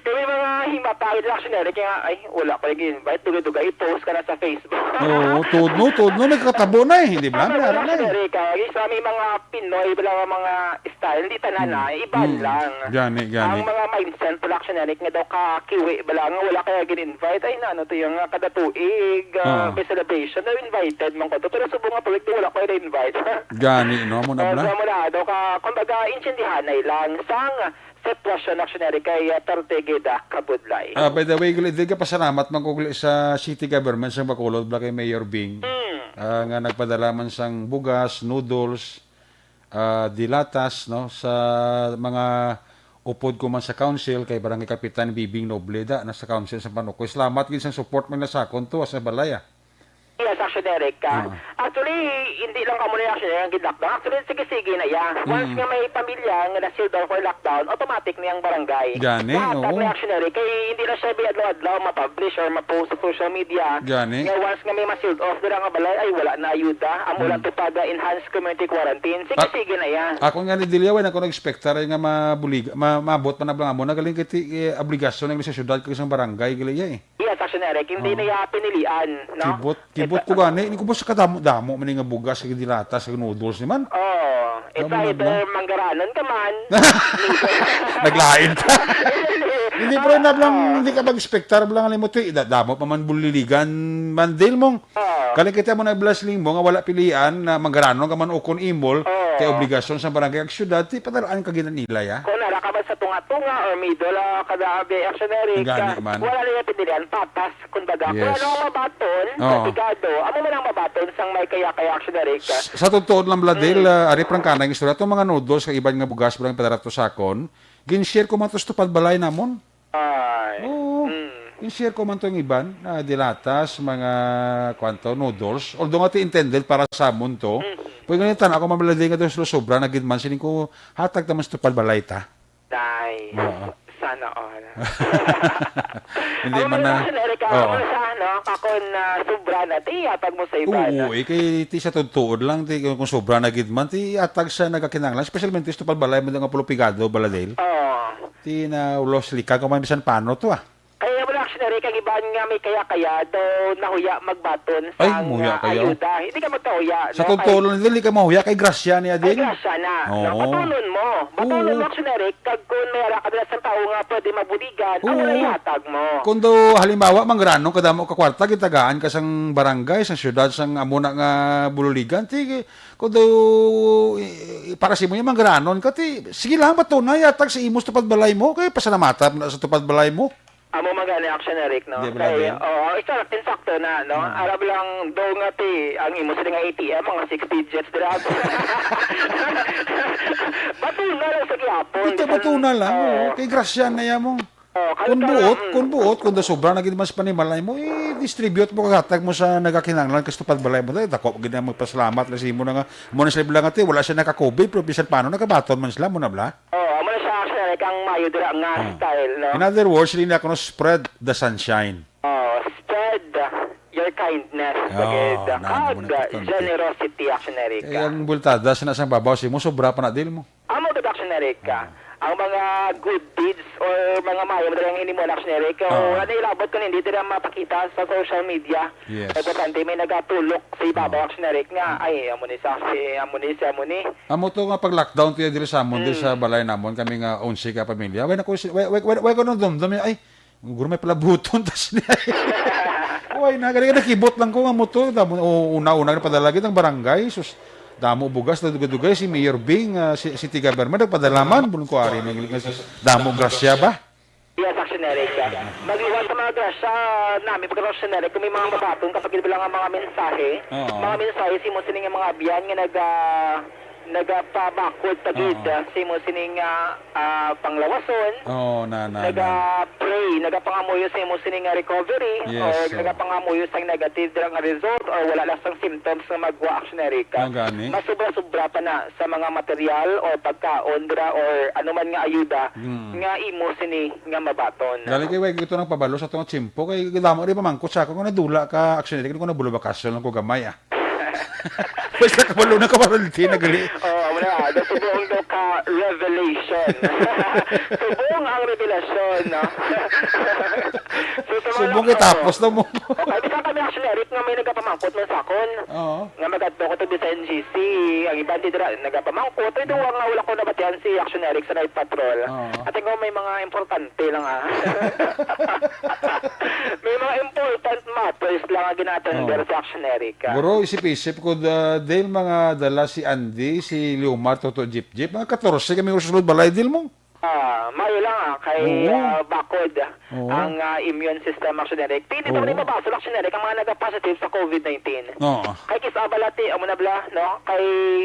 kami mga himata, Action Eric, kaya, ay, wala ko lagi invite, dugay-dugay, i-post ka na sa Facebook. Oo, tuod no, tuod no, may katabo na eh, di ba? Ano May ara na eh. Action Eric, ah, sa may mga Pinoy, wala nga mga style, hindi tanan, Mm. ah, iban Mm. lang. Gani, gani. Ang mga mindset pala, Action Eric, nga daw kakiwi bala nga wala kaya gin-invite. Ay, na, ano to yung, ah, kada tuig, ah, Ah. may celebration, daw invited man ko to. Pero subong nga tuig, di wala ko na-invite. Gani, no? Amo na Ah, bala? so, amo na, daw ka, kumbaga, intindihanay lang sang sitwasyon, Action Eric, kay, ah, Tortigueda Kabudlay. Ah, by the way, Glenn, di ka pasalamat man ko, Glenn, sa city government sa Bacolod, bala kay Mayor Bing, Mm. ah, nga nagpadala man sang bugas, noodles, ah, dilatas, no, sa mga upod ko man sa council, kay Barangay Kapitan Bibing Noble da, na sa council sa Panukoy. Salamat gid sa support man na sa akon to, sa balay, ah. Yes, Action Eric, ah. Ah. Actually, hindi lang kamo na Action Eric ang gid-lockdown. Actually, sige-sige na iya. Once Mm. nga may pamilya nga na-sealed off for lockdown, automatic na yung barangay. Gani, Lahat oo. ang Action Eric, kay hindi na siya bi-, adlaw-adlaw ma-publish or ma-post sa social media. Gani. Nga once nga may ma-sealed off dira nga balay, ay wala na ayuda. Amo Mm. lang to pag, ah, enhanced community quarantine. Sige, Ah, sige na iya. Ako nga ni Dilya, wala ko nag-expectar nga mabulig, ma-, maabot pa na bala nga mo. Nagaling kay ti-, eh, obligasyon na sa syudad kag isang barangay, gali iya eh. Yes, Action Eric, hindi Oo. na iya pinilian, no? Kibot, kibot Ito ko gani, ini ko ba sa kadamo-damo man nga bugas, sa dilata, sa noodles ni man. Oh, it's Damo na either bala. manggaranon ka man. Naglain ka. Hindi, pero na lang, Oo. hindi ka mag-expectar lang, alam mo, ti, da-, damo pa man buliligan, man, Dale, mong. Oo. Kaling kita mo na blessing mo nga wala pilian na manggaranon ka man o kon imol, Oo. kay obligasyon sa barangay ag syudad, ti padalaan ka ginanilay, ah. Kung nara Dapat sa tunga-tunga or middle, ah, kada abi, Action Eric, Gani ah, man. Wala na yung pinilian, patas, kumbaga. Kung Yes. Ano ang mabaton, Oo. Sa pigado, amo man ang mabaton sang may kaya-kaya, Action Eric. S-, sa totoo lang, Bladel, Mm. ah, ari prangkana yung istorya. Itong mga noodles, kag iban nga bugas, barang padarat to sakon, gin-share ko man to sa tupad balay namon. Ay. Oo. Mm. Gin-share ko man to yung iban, ah, dilatas, mga, kwan to, noodles. Although nga ti intended para sa amon to, Mm. pwede nga tan-aw ko, Ma'am Bladel, nga daw sobra na gid man, siling ko, hatag ta man sa tupad balay ta. Nay, Oo. Sana all. Hindi Ang man mga na, Action Eric, ah, oo. Ano sa, ano, kakon na sobra na, ti, hatag mo sa iba, Oo, no? Eh, kay ti sa tuod-tuod lang, ti, kung sobra na gid man, ti, atag sa nagakinahanglan, especially ti sa tupad balay mo nga pulo pigado, Bladel. Oo. Ti na ulos lika ko man bisan pano to, ah. Kaya mo na, Action Eric, ang iban nga may kaya-kaya, daw nahuya magbaton Ay, sang, muya ah, kayo. Ayuda. Hindi ka magkahuya, Sa no? Totoo Kay lang, dili ka mahuya kay grasya niya Ay, din. Grasya na. No? Oo. Batulon mo. Batulon Oo. Mo, Action Eric, kag kung may ara ka dira sa tao nga pwede mabuligan, amo Oo. Na ihatag mo. Kung daw, halimbawa, manggaranon kadamo ka kwarta, gitagaan ka sang barangay, sang syudad, sang amo na nga bululigan, ti, kung daw, i-, i-, para sa imo yung manggaranon ka, ti, sige lang, bato na, yatag sa imo sa tupad balay mo, kay pasalamatan na sa tupad balay mo. Amo man gani, Action Eric, no? Di ba, Kay, Bel? Oo, exact, insakto na, no? Ah. Arab lang daw nga ti, ang imo sila nga A T M, mga six digits dira. Batuna lang sa gihapon. Ito, Bisan batuna lang, oo. Oo. Kay grasya na yan mo. Oo, kay Kung ka lang, buot, mm. Kung buot, kung sobra na gid mas panimalay mo, i-distribute mo, kagatag mo sa nagakinanglan, kas tupad balay mo, dahil dako gid ang magpasalamat na sa imo na nga, mo na sila lang ati, wala siya naka-covid, pero bisan paano, nakabaton man sila, mo na bla? Oh, amo na siya, Action Eric, ang mayo dira nga Ah. Style, no? In other words, hindi na kuno spread the sunshine. Oh, spread your kindness, Oh, bagay, na, kag na, na, na, na. Generosity, Action Eric. Eh, ang bultada, sina sang babaw, si mo, sobra pa na deal mo. Amo gid, Action Eric, ah. Ah. Ang mga good deeds or mga mayo dira ang hinimo, Action Eric, o Ah. Ano, ilabot ko, hindi dira mapakita sa social media. Yes. Importante, may nagatulok sa ibabaw, Ah. Action Eric, nga, Ah. Ay, amo ni sa, si, amo ni, si, amo ni. Amo to nga pag-lockdown to diri sa amon, diri Mm. Sa balay namon, kami nga onse ka pamilya. Way na ko si-, way, way, way, way ko nung dumdum, ay, guro may palabuton, tas niya. Way na, gani nakibot lang ko nga mo to. Damo, o, una-una, nagpadala gid ang barangay, sus, damo bugas, dugay-dugay, si Mayor Bing, ah, si, City Government, nagpadala man, bulong ko, ari, may, may, damo grasya ba? Yes, Action Eric. Magluwas sa mga grasya nami, pagka Action Eric, kung may mga mabaton, kapag ilang nga mga mensahe, Oo. Mga mensahe, si mo sining mga abyan nga naga, nagapabakod pa gid, Oo. Ah, si mo sining, ah, ah, panglawason, Oo, na, na, na. Naga-pray, nagapangamuyo sa imo sining nga recovery, Yes, or so. Nagapangamuyo sa negative dira nga result, or wala lang sang symptoms nga magwa, Action Eric. Ang gani? Mas sobra-sobra pa na sa mga material or pagkaon dira or anuman nga ayuda Hmm. Nga imo sini nga mabaton. Dali kay, way, ito nang pabalo sa tong tiyempo. Kay damo rin pamangkot sa ako nga nadula ka, Action Eric, ko nabulo bakasyon lang ko gamay, ah. Basta kabalo na, kabaralti na gali. Oo, wala. Subong daw ka revelation. Subong ang revelasyon, no? So, sa mga Subong kay tapos na mo. Okay, bisa kami, Action Eric, nga may nagapamangkot man sa akon. Oo. Nga magadto ko to sa N G C, ang iban di dira nagapamangkot. Ay, duwa nga wala ko nabatian si Action Eric sa Night Patrol. Oo. Ate ko, may mga importante lang, ah. May mga important matters lang nga gina-attender Oo. Si Action Eric, ah. Guro, isip-isip ko, da-, dahil mga dala si Andy, si Liomar, Toto Jeep Jeep, mga katorse kami nga susunod balay, dil mo? Ah, mayo lang, ah, kay, Oo. Ah, bakod Oo. Ang, ah, immune system, Action Eric. Pwede Di ba Oo. Rin mabasol, Action Eric, ang mga nagapositive sa covid nineteen? Oo. Kay kis-a bala ti, amo na bala, no? Kay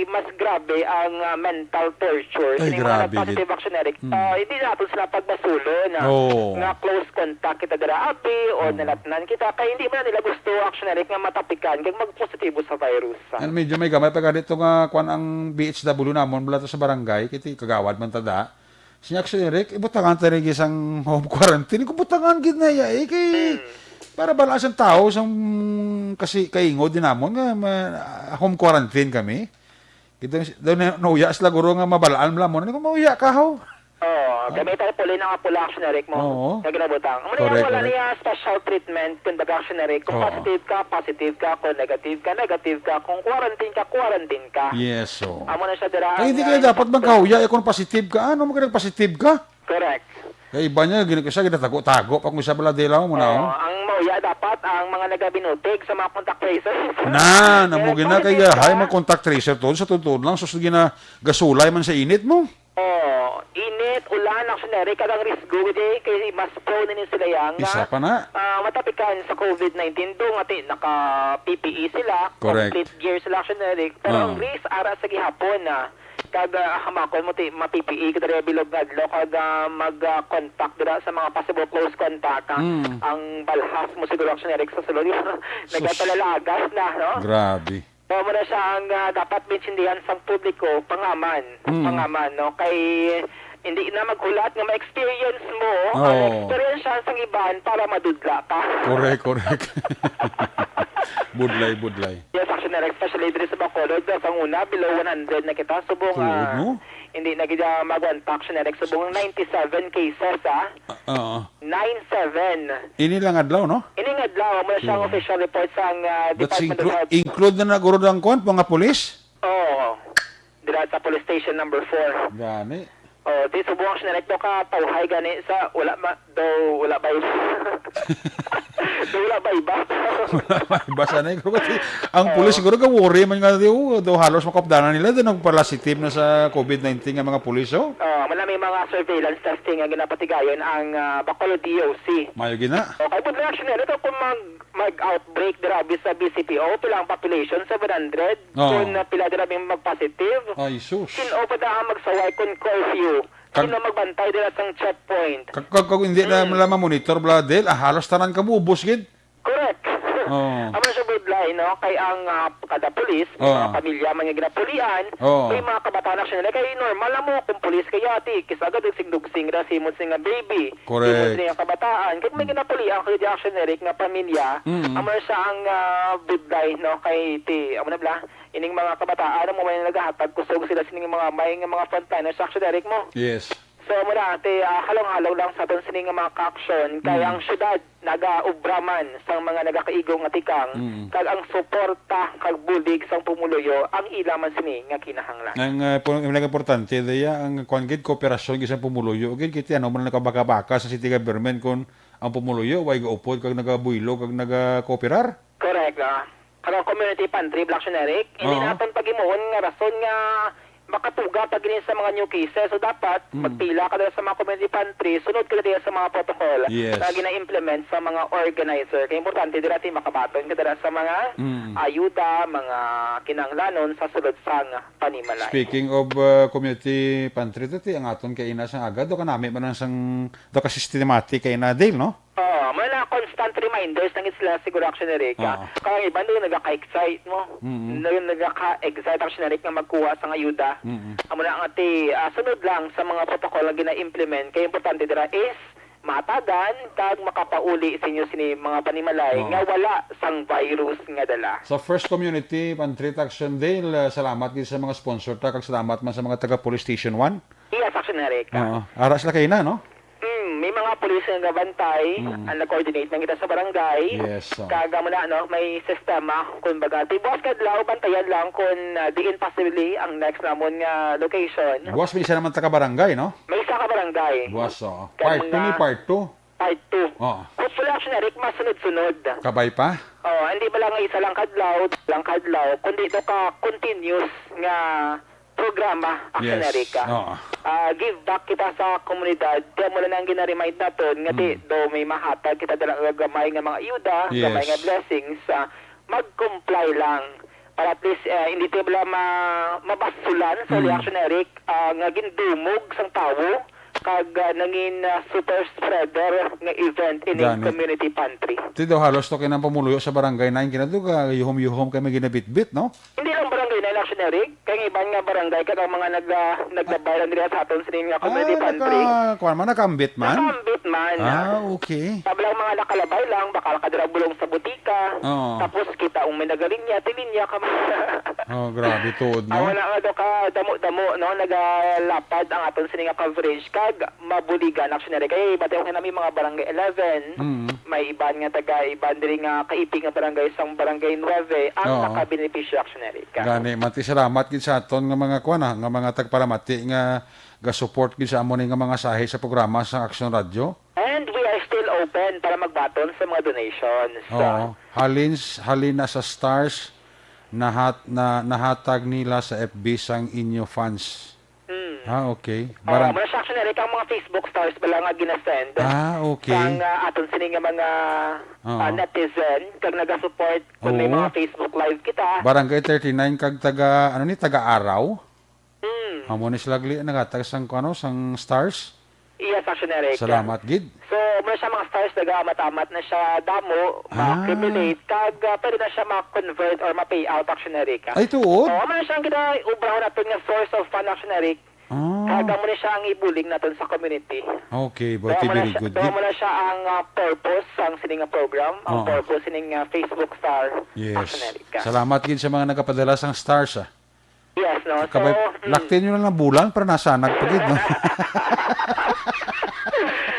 mas grabe ang, ah, mental torture. Ay, sining mga grabe, nagpositive, gid. Action Eric. Hmm. Ah, hindi natin sila pagbasulon, ah, Oo. Nga close contact kita dira, abi, o Hmm. Nalatnan kita. Kay hindi man nila gusto, Action Eric, nga matapikan kag magpositibo sa virus, ah. And medyo may gamay pa ganito nga kwan ang B H W namon, bala to sa barangay, kiti kagawad man tada. Siya, Action Eric, ibutangan ta rin isang home quarantine. Kung butangan gid na iya, eh, kay, Hmm. Para balaan sang tao, sang kasi kaingo din namon nga ma-, home quarantine kami. Kita daw na, nauya sila guro nga mabalaan mo lamon. Ano kung mauya ka, ho? Oo, kami tayo puli na nga pula, Action Eric mo. Oo. Nga ginabutang. Amo na yan, Correct, wala correct. Niya special treatment. Kung baga, Action Eric, kung Oo. Positive ka, positive ka. Kung negative ka, negative ka. Kung quarantine ka, quarantine ka. Yes, so. Amo na siya dira. Ay, hindi ang, kayo ah, dapat magkahuya, eh, kung positive ka. Ano mo ka nagpositive ka? Correct. Kay iba niya, gina-, siya ginatago-tago pa kung isa pala dilaw mo na, Oo, oh. Ang mauya dapat ang mga nagabinutig sa mga contact tracers. Na, Kaya namugi na kay positive ka. Hay, mga contact tracer to, sa totoo lang, sus, gina-, gasulay man sa init mo. Oh, init, ulan, Action Eric, kag ang risgo, di, kay mas prone ni sila yang Isa pa na. Ah, matapikan sa COVID nineteen. Do nga ti, naka P P E sila, Correct. Complete gear sila, Action Eric. Pero ang Oh. risk, ara sa gihapon na, kag, ah, hamakon mo ti, ma-P P E ka diri bilog nga adlaw, kag, ah, mag, ah, contact dira sa mga possible close contact, ah. Mm. Ang balhas mo siguro, Action Eric, sa sulod. Sus. Nagapalalagas na, no? Grabe. Mao na siya ang, ah, dapat maintindihan sang publiko, pangaman, Mm. pangaman, no? Kay hindi na maghulat nga ma-experience mo ang Oo. experience sang iban para madudla ka. Correct, correct. Budlay, budlay. Yes, Action Eric, especially diri sa Bacolod, sa una, below one hundred na kita. Subong, Tuod, ah, no? hindi na gid, ah, mag-one pack, Action Eric. Subong ninety-seven cases, ah. Ah, oo. Nine seven. Ini lang adlaw, no? Ini nga adlaw, mao siya ang Yeah. official report sang, ah, That's Department of inclu-, Health. include na nagurod ang kwan, mga pulis? Oo. Dira sa police station number four. Gani. Oh, di subong siya na ka tawhay gani sa wala ma, daw wala ba iba? Daw wala ba iba? Wala ba iba sana, eh? Pero kasi ang Oo. pulis siguro ka worry man nga, di, oh, daw halos makapdanan nila, daw nagpalasitive na sa COVID nineteen nga mga pulis, oh. Ah, wala, may mga surveillance testing nga ginapatigayon ang, ah, Bacolod D O C. Mayo gina. O, kay Budlay, Action Eric, kung mag, mag-outbreak dira sa B C P O, pila ang population? Seven hundred. Oo. Kung, ah, pila dira may mag-positive? Ay, sus. Sin-o pa da ang magsaway kung curfew? Kag Sino magbantay dira sang checkpoint? Kag, kag, kag hindi na Mm. lang ma-monitor, bla, Del, ah, halos tanan ka mubos, gid. Correct. Oo. Amo siya, Budlay, no? Kay ang, ah, kada pulis, may Oo. mga pamilya man nga ginapulian, Oo. may mga kabataan, Action Eric. Kay normal na mo kung pulis kaya, ti, kis-a gad dugsingra, simod sini nga baby, Correct. simod sini nga kabataan. Kay may Mm. ginapulian kay di, Action Eric, nga pamilya, Mm. amo na siya ang, ah, Budlay, no? Kay ti, amo na bla, ining mga kabataan, amo may nagahatag kusog sila sining mga may nga mga frontliners, Action Eric, mo. Yes. So, muna, ate, ah, halong-halong lang sa aton sini nga mga ka-aksyon, kay Mm. ang syudad nagaobra man sang mga nagakaigo nga tikang, Mm. kag ang suporta kag bulig sang pumuluyo ang ila man sini nga kinahanglan. Ang, ah, pu-, ang importante, Dea, ang kwan gid, kooperasyon gid sang pumuluyo gid, kay ti ano man nakabaka-baka sa city government kung ang pumuluyo way gaupod kag nagabuylo kag nagakooperar. Correct, ah. Kag ang community pantry, Black Sinerik, hindi Oo. naton paghimuon nga rason nga makatuga pa gini sa mga new cases. So, dapat Mm. magpila ka dira sa mga community pantry, sunod ka dira sa mga protocol Yes. na gina-implement sa mga organizer. Kay importante dira ti makabaton ka dira sa mga Mm. ayuda, mga kinahanglanon sa sulod sang panimalay. Speaking of, uh, community pantry, to, ti, ang aton kay ina sang agad, do kanami man ang sang, do ka systematic kay ina, Dale, no? Oo, may na constant reminders na gid sila siguro, Action Eric, ah. Oo. Kaya ang iban doon nagaka-excite mo. Mm-mm. Nag-, nagaka-excite, Action Eric, nga magkuha sang ayuda. Mm-mm. Amo na nga ti, ah, sunod lang sa mga protocol nga gina-implement. Kaya importante dira is mahatagan kag makapauli sa inyo sini mga panimalay Oo. nga wala sang virus nga dala. Sa First Community Pantry Action Day, uh, salamat gid sa mga sponsor ta, kag salamat man sa mga taga Police Station One. Yes, Action Eric. Oo. Ara sila kay na, no? Mm, may mga pulis nga gabantay, Mm. ang nag-coordinate na kita sa barangay. Yes, so. Kag amo na, no, may sistema, kumbaga, ti buwas kadlaw, bantayan lang kung, ah, diin possibly ang next namon nga location. Buwas, may isa naman taga barangay, no? May isa ka barangay. Buwas, oo. Kag Part two mga ni part two. Part two. Oo. Hopefully, Action Eric, masunod-sunod. Kabay pa? Oo, hindi ba lang isa lang kadlaw, lang kadlaw, kundi do ka continuous nga programa, Action Yes. Eric, ah. Oo. Ah, give back kita sa komunidad. Kaya mo lang ang gina-remind naton nga ti, Mm. do may mahatag kita dala nga gamay nga mga ayuda, Yes. gamay nga blessings, ah, mag-comply lang. Para at least, eh, hindi tayo bala ma-, mabasulan sa Mm. Action Eric, ah, nga gindumog sang tawo kag, ah, nangin, ah, super spreader nga event ining Gani. Community pantry. Ti daw halos to kinang pumuluyo sa barangay nine, kinato ka yuhom-yuhom kay may ginabitbit, no? Hindi lang barangay nine, Action Eric, kay ang iban nga barangay kag ang mga nag-, ah, naglabay lang diri sa aton sining nga community Ah, pantry. naka-, kuwan man, nakaambit man? Nakaambit man. Ah, okay. Sabi lang mga nakalabay lang, baka nakadira bulong sa butika. Oo. Tapos kita ang may nagalinya, tilinya ka man. Oh, grabe, tuod, no? Ang wala nga daw ka damo-damo, no? Nagalapad ang aton sini nga coverage kag mabuligan, Action Eric. Kay bati ko kinami mga barangay eleven, Mm. may iban nga taga, iban diri nga kaipig nga barangay sang barangay nuebe ang Oo. nakabenepisyo, Action Eric. Gani, mati salamat gid sa aton nga mga kuwan, ah, nga mga tagparamati nga ga-support gid sa amo ni nga mga sahi sa programa sa Action Radio. And we are still open para magbaton sa mga donations. Oo. Halin s-, halin na sa stars, nahat-, na, nahatag nila sa F B sang inyo fans. Hmm. Ah, okay. Oo, Barang- mura siya, Action Eric, ang mga Facebook stars bala nga ginasend Ah, okay. sang, ah, aton sini nga mga, Oo. ah, netizen, kag nagasupport kung may Oo. mga Facebook Live kita. Barangay thirty-nine kag taga, ano ni, taga Araw? Hmm. Amo ni sila gali naghatag sang, ano, sang stars. Yes, Action Eric. Salamat gid. So, mura siya mga stars, nag-aamat-amat na siya damo, Ah. ma-accumulate, kag, ah, pwede na siya ma-convert or ma-pay out, Action Eric, ah. Ay, tuod? Oo, mura siya ang gina-, obrahon natin nga source of fund, Action Eric. Ah. Kag amo na siya ang ibulig naton sa community. Okay, So, buti, amo na very siya, good so, gid. amo na siya ang, ah, purpose sang sining nga program, ang Oo. purpose sining, ah, Facebook Star, Yes. Action Eric, ah. Salamat gid sa mga nagapadala sang stars, ah. Yes, no? So, Kabay, mm. laktin nyo lang ng bulan para nasanag pa gid, no?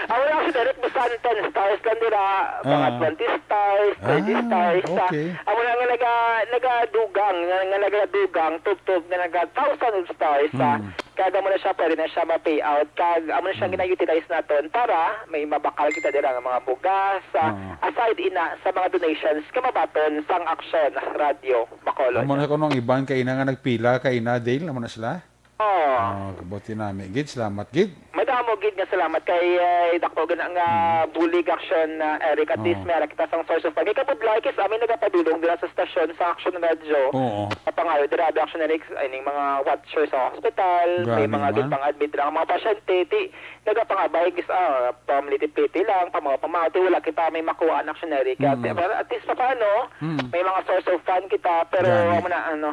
Ah, wala, Action Eric, basta ang ten stars lang nila, mga Ah. twenty stars, thirty Ah, stars, ah. okay. Amo na nga naga-, nagadugang, nga, nga nagadugang, tubtob, nga naga thousand of stars, ah. Hmm. Kag amo na siya, pwede na siya ma-pay out. Kag amo na siya Hmm. gina-utilize naton para may mabakal kita dira nga mga bugas, ah, Oo. aside ina sa mga donations nga mabaton sang Action Radio Bacolod. Amo na kuno ang iban kay ina nga nagpila kay ina, Dale, amo na sila? Oo. Ah, kabuti nami gid, salamat gid. Madamo gid nga salamat kay, eh, dako gid nga Mm. bulig, Action, ah, Eric. At least Oo. may ara kita sang source of fund. Kay kabudlay, kis, amin nagapadulong dira sa stasyon sa Action Radio. Oo. Sa pangayo dira, Action Eric, ay, ning mga watcher sa hospital, may Gani mga man. gipang-admit dira nga mga pasyente, ti, nagapangabay, kis, ah, pamliti-pliti lang, pamaw-pamaw, ti, wala kita may makuha, Action Eric. At, Mm. at least pa paano, Mm. may mga source of fund kita, pero Gani. amo na, ano,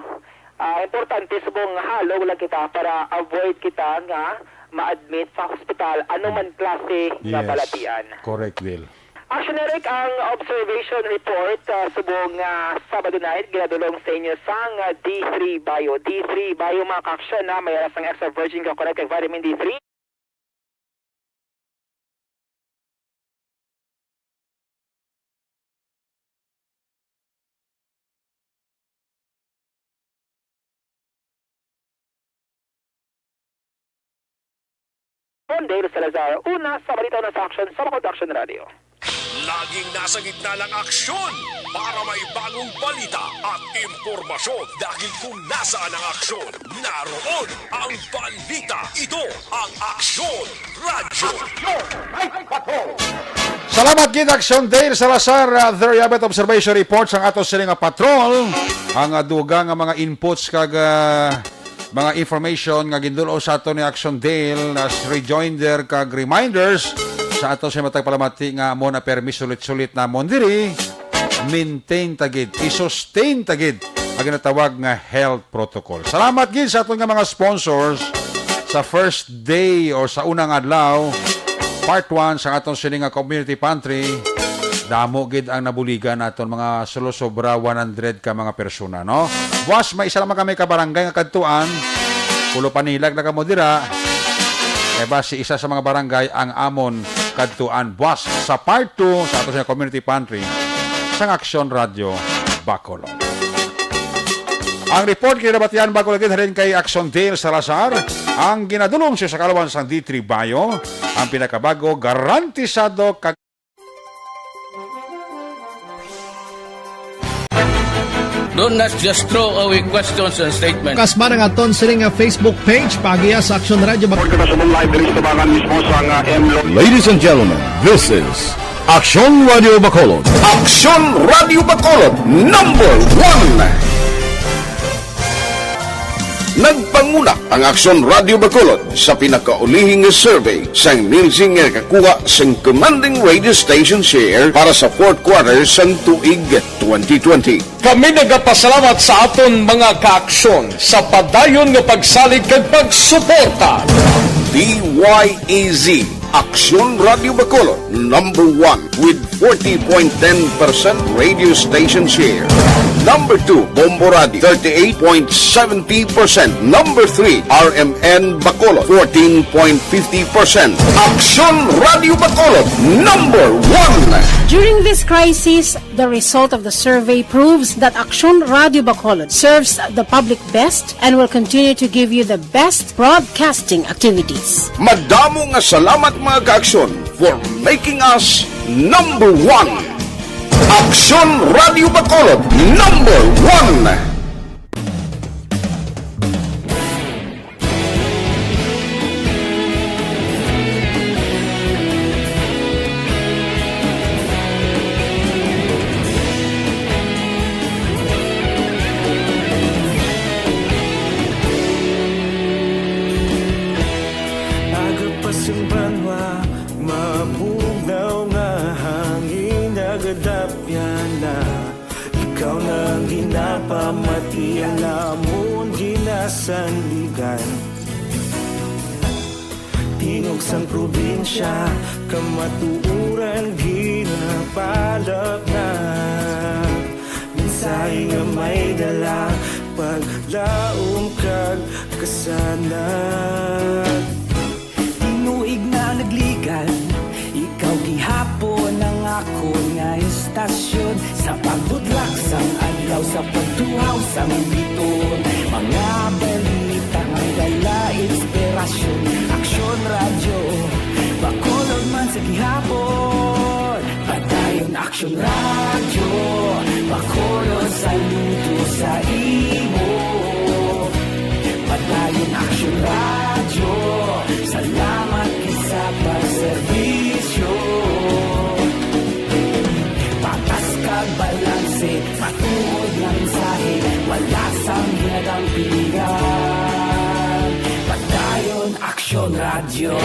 Ah, importante subong halo lang kita para avoid kita nga ma-admit sa hospital, ano man klase nga Yes. balatian. Correct, Dale. Action Eric, ang observation report, ah, subong, ah, Sabado night, ginadulong sa inyo sang, ah, D three Bio. D three Bio, mga ka-action, na may alas ang extra virgin coconut kag vitamin D three. Dale Salazar, una sa balita, una sa aksyon sa Bacolod Action Radio. Laging nasa gitna ng aksyon para may bagong balita at impormasyon, dahil kung nasaan ang aksyon, naroon ang balita. Ito ang Aksyon Radyo. Salamat gid, Action Dale Salazar. Uh, there you have it, observation reports ang ato sini nga patrol. Ang, uh, dugang nga mga inputs kag, uh, mga information nga gindul-ong sa ato ni Action Dale as rejoinder kag reminders sa ato sa matag palamati nga amo na permi sulit-sulit namon diri. Maintain ta gid, i-sustain ta gid ang ginatawag nga health protocol. Salamat gid sa aton nga mga sponsors sa first day or sa unang adlaw, part one sa aton sini nga community pantry. Damo gid ang nabuligan naton, mga sulosobra one hundred ka mga persona, no? Buwas, may isa lang kami ka barangay nga kadtuan. Pulo panilag na kamo dira. Kay basi isa sa mga barangay ang amon kadtuan buwas sa part two sa ato sa community pantry sang Aksyon Radyo Bacolod. Ang report kinabatian bago lagi halin kay Action Dale Salazar, ang ginadulong siya sa kalawan sang D three Bio, ang pinakabago, garantisado kag Do not just throw away questions and statements. Kasma ang aton sini nga Facebook page, paagiha sa Action Radio Bak- Report kita sa live diri sa Tabangan mismo sa nga M Lo- Ladies and gentlemen, this is Aksyon Radio Bacolod. Aksyon Radio Bacolod, number one. Nagpanguna ang Aksyon Radio Bacolod sa pinakaulihi nga survey sang Nielsen nga nakakuha sang commanding radio station share para sa fourth quarter sang tuig twenty twenty. Kami nagapasalamat sa aton mga kaaksyon sa padayon nga pagsalig kag pagsuporta. D Y E Z, Aksyon Radio Bacolod, number one with forty point ten percent radio station share. Number two, Bombo Radio, thirty-eight point seventy percent. Number three, R M N Bacolod, fourteen point fifty percent. Aksyon Radio Bacolod, number one. During this crisis, the result of the survey proves that Aksyon Radio Bacolod serves the public best and will continue to give you the best broadcasting activities. Madamo nga salamat, mga kaaksyon, for making us number one. Aksyon Radio Bacolod, number one. Banwa, mabugnaw nga hangin nagadapyana. Ikaw na ang ginapamati, ang amon ginasandigan. Tingog sang probinsya, kamatuoran ginapalapnag. Mensahe nga may dala, paglaom kag kasanag. Tinuig na nagligan, ikaw gihapon ang akon nga istasyon. Sa pagbutlak sang adlaw, sa pagtuhaw sang biton, mga balita nga dala inspirasyon. Aksyon Radyo, Bacolod man sa gihapon. Padayon Aksyon Radyo, Bacolod, saludo sa imo. Padayon Aksyon Radyo, salamat gid sa pagserbisyo. Patas kag balanse, matuod nga mensahe, wala sang ginadampigan. Padayon Aksyon Radyo.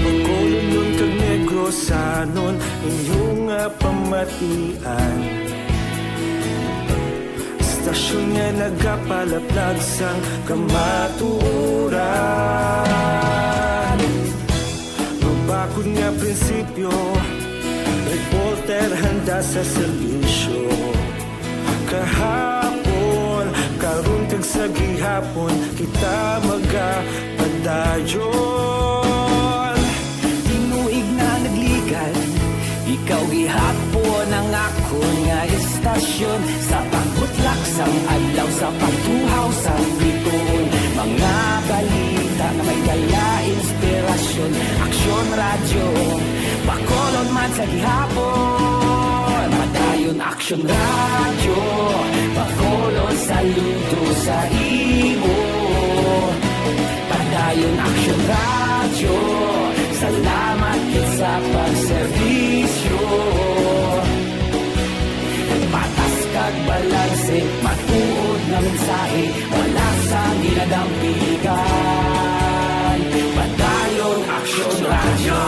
Bacolodnon kag Negrosanon, inyo nga pamatian. Istasyon nga nagapalaplag sang kamatuoran. Mabakod nga prinsipyo, reporter handa sa serbisyo. Kahapon, karon kag sa gihapon, kita magapadayon. Tinuig na nagligan, ikaw gihapon ang akon nga istasyon. Sa pagbutlak sang adlaw, sa pagtuhaw sang biton, mga balita nga may dala inspirasyon. Aksyon Radyo, Bacolod man sa gihapon. Padayon Aksyon Radyo, Bacolod, saludo sa imo. Padayon Aksyon Radyo, salamat gid sa pagserbisyo. Patas kag balanse, matuod nga mensahe, wala sang ginadampigan. Padayon Aksyon Radyo.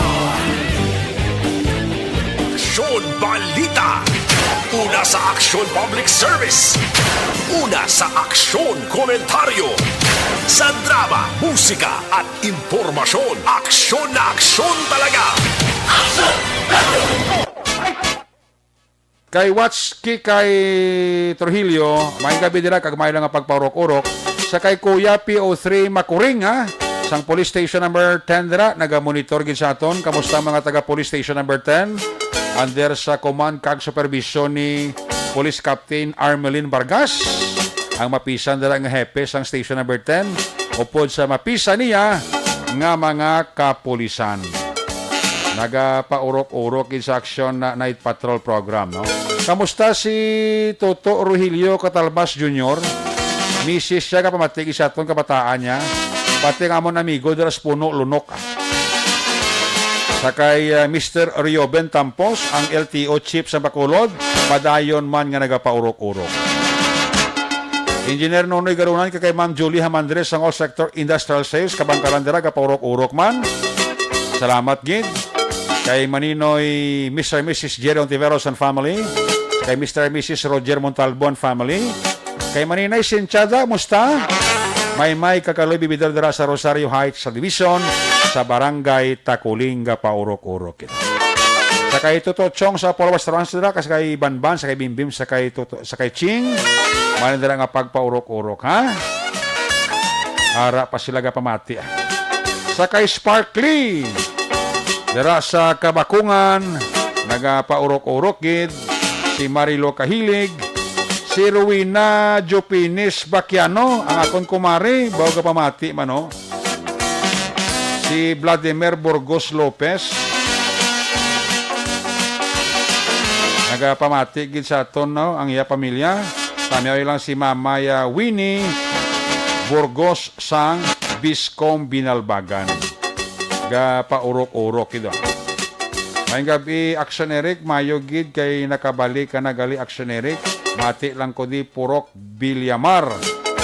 Aksyon Balita. Una sa Aksyon Public Service. Una sa Aksyon Komentaryo. Sa drama, musika, at impormasyon, aksyon na aksyon talaga. Kay Watch Kikay Trujillo, may gabi dira kag may lang nga pagpaurok-urok. Sa kay Kuya P O three Makuring, ha? Sang Police Station number ten dira, nagamonitor gid sa aton. Kamusta mga taga Police Station number ten? Under sa command kag supervision ni Police Captain Armelin Vargas, ang mapisan dira nga hepe sang Station number ten, upod sa mapisan niya nga mga kapulisan. Nagapaurok-urok gid sa Aksyon na Night Patrol Program, no? Kamusta si Toto Rogelio Catalbas Junior? Misis siya, kapamati gid sa aton kabataan niya. Pati ang amon amigo dira sa Puno, Lunok, ah. Sa kay, ah, Mister Rioben Tampos, ang L T O chief sa Bacolod, padayon man nga nagapaurok-urok. Engineer Nonoy Garunan, kay Ma'am Julie Hamandres sang All Sector Industrial Sales, Kabangkalan dira, gapaurok-urok man. Salamat gid. Kay Maninoy, Mister and Missus Jerry Ontiveros and family. Kay Mister and Missus Roger Montalbo and family. Kay Maninay Sinchada, musta? May may kakaloy bibidal dira sa Rosario Heights Subdivision, sa Barangay Taculing, gapaurok-urok kita. Sa kay Toto Chong sa Apollo Restaurant dira, kas kay Banban, sa kay Bimbim, sa kay Toto, sa kay Ching, man dira nga pagpaurok-urok, ha? Ara pa sila gapamati, ah. Sa kay Sparkly, dira sa Kabakungan, nagapaurok-urok gid. Si Marilo Kahilig, si Rowena Jopinis Baquiano, ang akon kumari, baw gapamati man, no? Si Vladimir Burgos Lopez. Nagapamati gid sa aton, no, ang iya pamilya. Tamiaw lang si Mamay, ah, Winnie Burgos sang Biscom Binalbagan. Gapaurok-urok gid, ah. Maayong gabi, Action Eric. Mayo gid kay nakabalik ka na gali, Action Eric. Mati lang ko di Purok Villamar,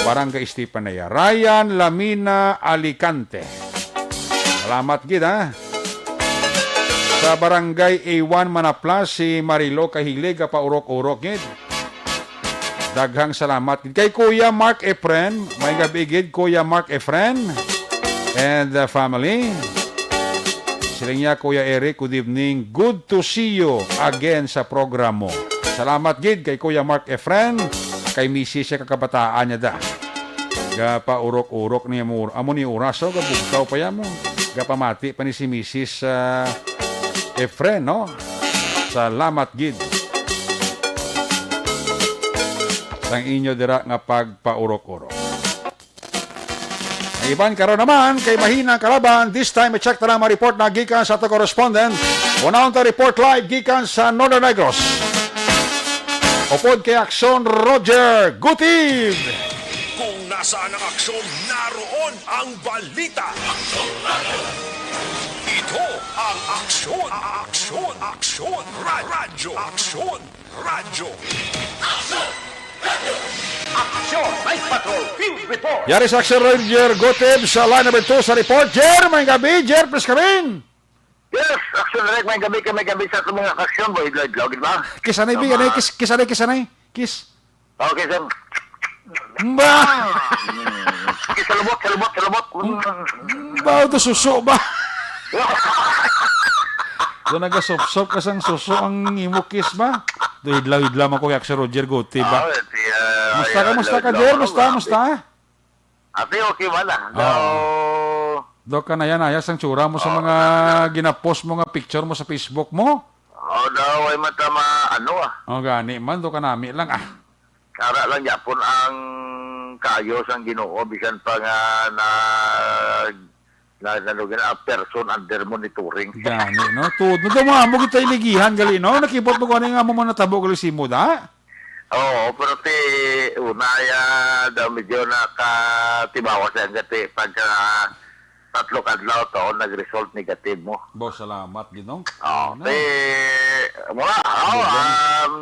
Barangay Estefanía. Ryan Lamina Alicante. Salamat gid, ha. Sa Barangay A one Manaplas, si Marilo Kahilig, paurok-urok gid. Daghang salamat gid kay Kuya Mark Efren. May gabi gid, Kuya Mark Efren and the family. Siling niya, "Kuya Eric, good evening. Good to see you again sa program mo." Salamat gid kay Kuya Mark Efren, kay misis siya kakabataan niya da. Gapaurok-urok niya mo, amo ni oras, oh, gabugtaw pa yan mo. Gapamati pa ni si misis, ah, Efren, no? Salamat gid sang inyo dira nga pagpaurok-urok. Ang iban karon naman kay mahina ang kalaban. This time, i-check ta na ang mga report na gikan sa ato correspondent. Unahon ta report live gikan sa Northern Negros. Upod kay Aksyon Roger Gutib. Kung nasaan ang aksyon, naroon ang balita. Ito ang Aksyon, Aksyon, Aksyon, Ra-, Radyo, Aksyon, Radyo. Action! Night Patrol Field Report! Yari sa Action Ranger Gutib sa line number two sa report. Jer, may gabi. Jer, please come in. Yes, Action Rek, may gabi ka, may gabi sa ating mga aksyon, boy, idlaw-idlaw, di ba? Kisanay, bi, Tama. Anay, kis-, kisanay, kisanay. Kiss. Okay, sir. Ba? Kiss, salubot, salubot, salubot. Ba, ito suso ba? Doon nagasop-sop ka sang suso ang imo kiss ba? Do hidlaw-hidlaw man ko kay Action Roger Gutib ba? Ah, si, ah, Musta ka, ay, musta ka, idlaw-idlaw Jer? ako, Musta, grabe. Musta? Ate, okay man, ah. Oo. Daw, do ka naya-naya sang tsura mo sa Oo. mga ginapost mo nga picture mo sa Facebook mo? Oo, daw, ay mata ma-, ano, ah. Oh, gani man, do ka nami lang, ah. Kara lang yapon ang kayo sang Ginoo, bisan pa nga na, na, na, na, na person under monitoring. Gani, no? Tuod, no? Daw mo, amo kita iligihan, gali, no? Nakibot mo kung ano yung amo mo natabo, gali, simo, da? Oo, pero ti una ya daw medyo nakatibawa siya nga ti pagka tatlo ka adlaw to nag-result negative mo. Bo, salamat gid, no? Oh, Ano? Ti mura, oh, Ano ba? um,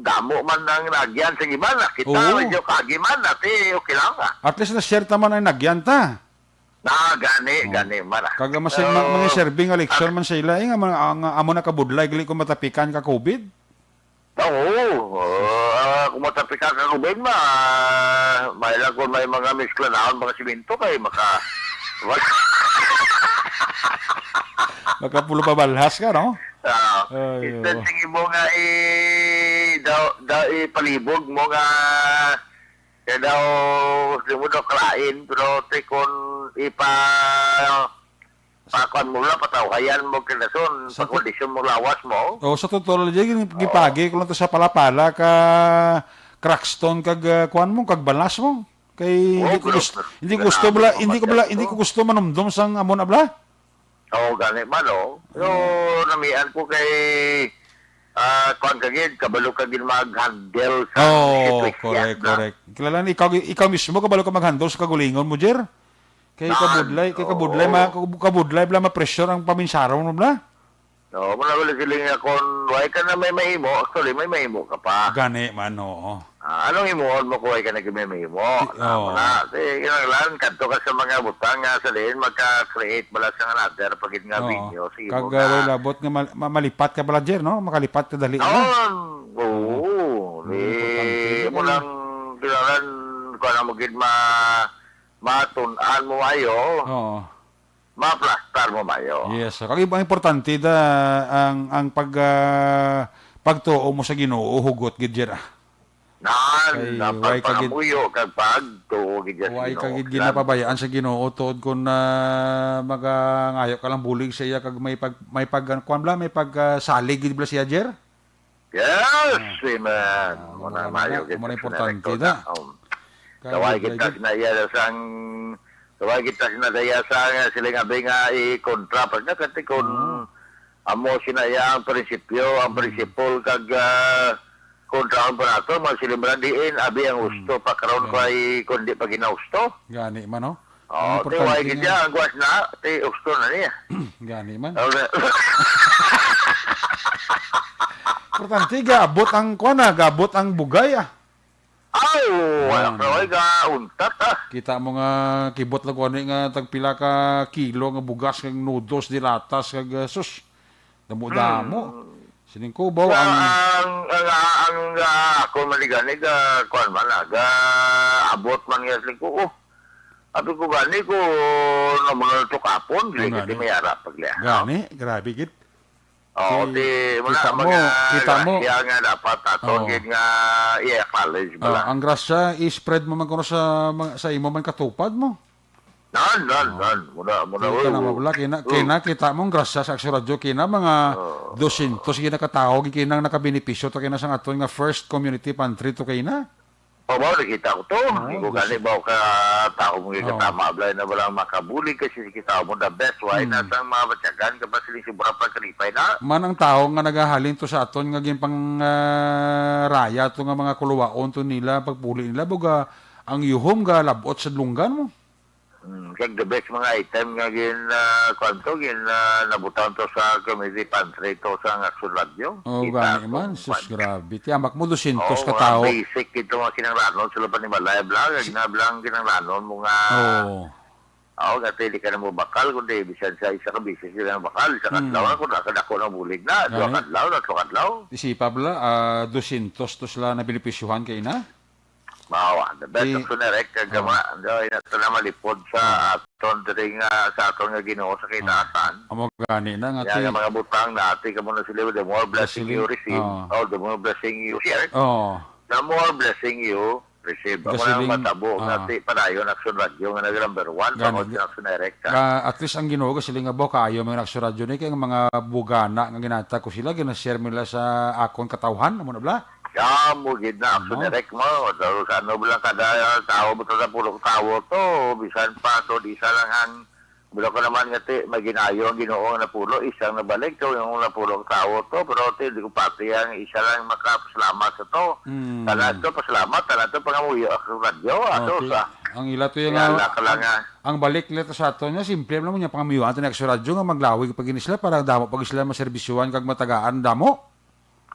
damo man ang nagyan sa iban. Kita Oo. medyo kagi man, ati okay lang, ah. At least na-share ta man ang nagyan ta. Na, gani, Oh. gani man, ah. Kag mas So, ma-, mga serving election ah, man sa ila, eh, nga mga, ang, amo na kabudlay, gali kung matapikan ka covid. Oo, ah, kung matapikan ka gubin, ma-, may lang kung may mga misklanaon, mga simento, kay maka-, Makapulo pa balhas ka, no? Ah, Ay, instead oo. Sige mo nga i-, daw, daw ipalibog mo nga, kaya daw, gusto mo daw kalain, pero te, kung ipa-, Sa pakuan mo lang, patawhayan mo kinason, Sa to-, pakondisyon mo lawas mo. Oh, sa totoo lang, Jay, gin-, Oo. gipagi ko lang to sa Palapala ka Crackstone kag, ah, kuan mo, kag balas mo. Kay Oo, hindi ko pero gusto, hindi ko gusto ganado bala, hindi ko man bala, hindi ko to. gusto manumdom sang amo na bala. Oo, gani man, oh. Pero Mm. namian ko kay, ah, kuan ka gid, kabalo ka gid mag-handle sa Oo, sitwasyon correct, na. correct. Kilala ni ikaw, ikaw mismo kabalo ka mag-handle sa kagulingon mo, Jer. Kay Nan, kabudlay, kay kabudlay, oo. ma-, kab-, kabudlay bala ma-pressure ang paminsaro mo bala. No, muna ko lang sila nga kung why ka na may mahimo, actually, may mahimo ka pa. Gani man, oo. Ah, anong himuon mo kung why ka na may mahimo? Ti-, Ah, oo. muna, ti, kinahanglan, kadto ka sa mga butang nga sa diin, magka-create bala sa another pagid nga Oo. venue. Sige Kag, mo ah, na. Way labot nga mal-, ma-, malipat ka bala, Jer, no? Makalipat ka dali na. Oo, oo. Oo. Di, Importante. Mo lang, kinahanglan, kung ano mo gid ma-, matun-an mo ayo. Oo. Maplastar mo mayo. Yes, sir. Kag ang importante da ang, ang pag, ah, pagtuo mo sa Ginoo, hugot gid, Jer, ah. Nan, Kay dapat way ka gid, pangamuyo kag pagtuo gid sa way ka Ginoo. gid Lan- ginapabayaan sa Ginoo tod kun, ah, magangayo ka lang bulig sa iya kag may pag, may pag, kuwan bala, may pag, ah, salig gid bala siya, Jer? Yes, Ah. amen. Ah, Muna muna mayo na, gid muna sa importante sinarek ko na. na, um, Kay kaway good, kita very good. Sinaya sang, kaway kita sinaya sang, ah, sila nga, abi nga, i-kontra pa nga, kati kun Oo. amo sinaya ang prinsipyo, ang Mm. prinsipyo kag, ah, kontra ang panato, mga silibran diin, abi ang Mm. gusto pa karon Yeah. kay kundi pa ginahusto. Gani man, no? Oh, Ang ti, importante why gid nga siya? Ang guwas na, ti, usto na niya. Gani man. Okay. Importante, gaabot ang, kuwan na, gaabot ang bugay, ah. Aw, wala Yan. pa, oy, gauntat, ah. Kita mo nga, kibot lang ko ani nga tagpila ka kilo nga bugas, kag noodles, dilatas, kag, ah, sus, damo-damo. Hmm. Siling ko, baw, Nga ang ang, ang, ang, ah, ako maligani, ga, kuwan man, ah, ga, abot man nga, siling ko, oh. Abi ko gani ko, namunol to kapon, dili Ang gani. Gani, grabe gid. Oo, Ti-, ti, wala, kita mo, mga kita mo. Grasya nga dapat ato Oo. gid nga i-acknowledge Ah, bala. Ang grasya, i-spread mo man kuno sa, mga, sa imo man katupad mo. Nan, nan, Oo. nan. Muna, muna, Kita uy, na uy. mabula, kina, Uy. kina, kita mo ang grasya sa Aksyon Radyo, kina mga Oo. dosyentos gid nakatawo, gid kinang nakabenepisyo to kina sa aton nga first community pantry to kina. O, mao, nakita ko to. Oo, Hindi ko gusto. gani ba ka tao mo Oo. Katama, blay na walang makabulig kasi si kita mo the best. Why Hmm. na sang mga batyagan ka pa siling sobra pa kalipay na? Man ang tao nga nagahalin to sa aton nga ginpang, ah, raya to nga mga kuluwaon to nila, pagpuli nila, buga ang yuhom ga labot sa dulunggan mo. Hmm, kag the best mga item nga gin, ah, kuwan to, gin, ah, nabutang to sa community pantry to sa Aksyon Radyo. Oh, Kita gani ko, man. Sus, kuwan. Grabe. Ti, ambak mo, dosyentos Oo, ka mga tao. Basic ito mga kinahanglanon sila panimalay, bla, kag Si- na, bla, ang kinahanglanon mo nga, Oo. Oo, nga, ti, di ka na mo bakal, kundi bisan sa isa ka bisis sila nga bakal, isa ka Hmm. adlaw na, kung nakadako na bulig na, duha Gani. ka adlaw, tatlo ka adlaw. Isipa, bla, ah, dosyentos to sila na benepisyohan kay na? Mao, the best Di-, of Sunarek, kag oh. Gama, daw, ina, ito na malipod sa Oh. aton diri nga, sa aton nga Ginoo sa Oh. kinaasan. Amo gani na nga Kaya ti nga mga butang na ati ka muna sila, the more blessing Gasoline. you receive, Oh. oh, the more blessing you share, Oh. the more blessing you receive. Amo Gasoline. lang matabo, nga Ah. ti padayon Aksyon Radyo nga nag number one, Gani. Pangod sa Aksyon Direct ka. Ah, at least ang Ginoo, gasoline nga buho, kaayo mga Aksyon Radyo ni, kay ang mga bugana nga ginatag ko sila, gina-share mo nila sa akon katawhan, amo na bala? Kamo gid na, Aksyon Ano? Direct mo. So, sa ano ba lang kada tao mo to sa pulong tao to, bisan pa to, di isa lang ang, wala ko naman nga ti, may ginayo ang Ginoo nga napulo, isang nabalik to, yung napulo ang tao to, pero ti, di ko pati ang isa lang makapasalamat sa to. Hmm. Tanan to, pasalamat, tanan to, pangamuyo, Aksyon Radyo, Ah, ato ti-, sa, ang ila to yung, kaya ah, lang ka lang, ang, ah. ang balik nila to sa ato niya, simple lang mo niya, pangamuyuan to ni Aksyon Radyo nga maglawig pa gini sila para damo pa gid sila maserbisyuhan kag matagaan damo.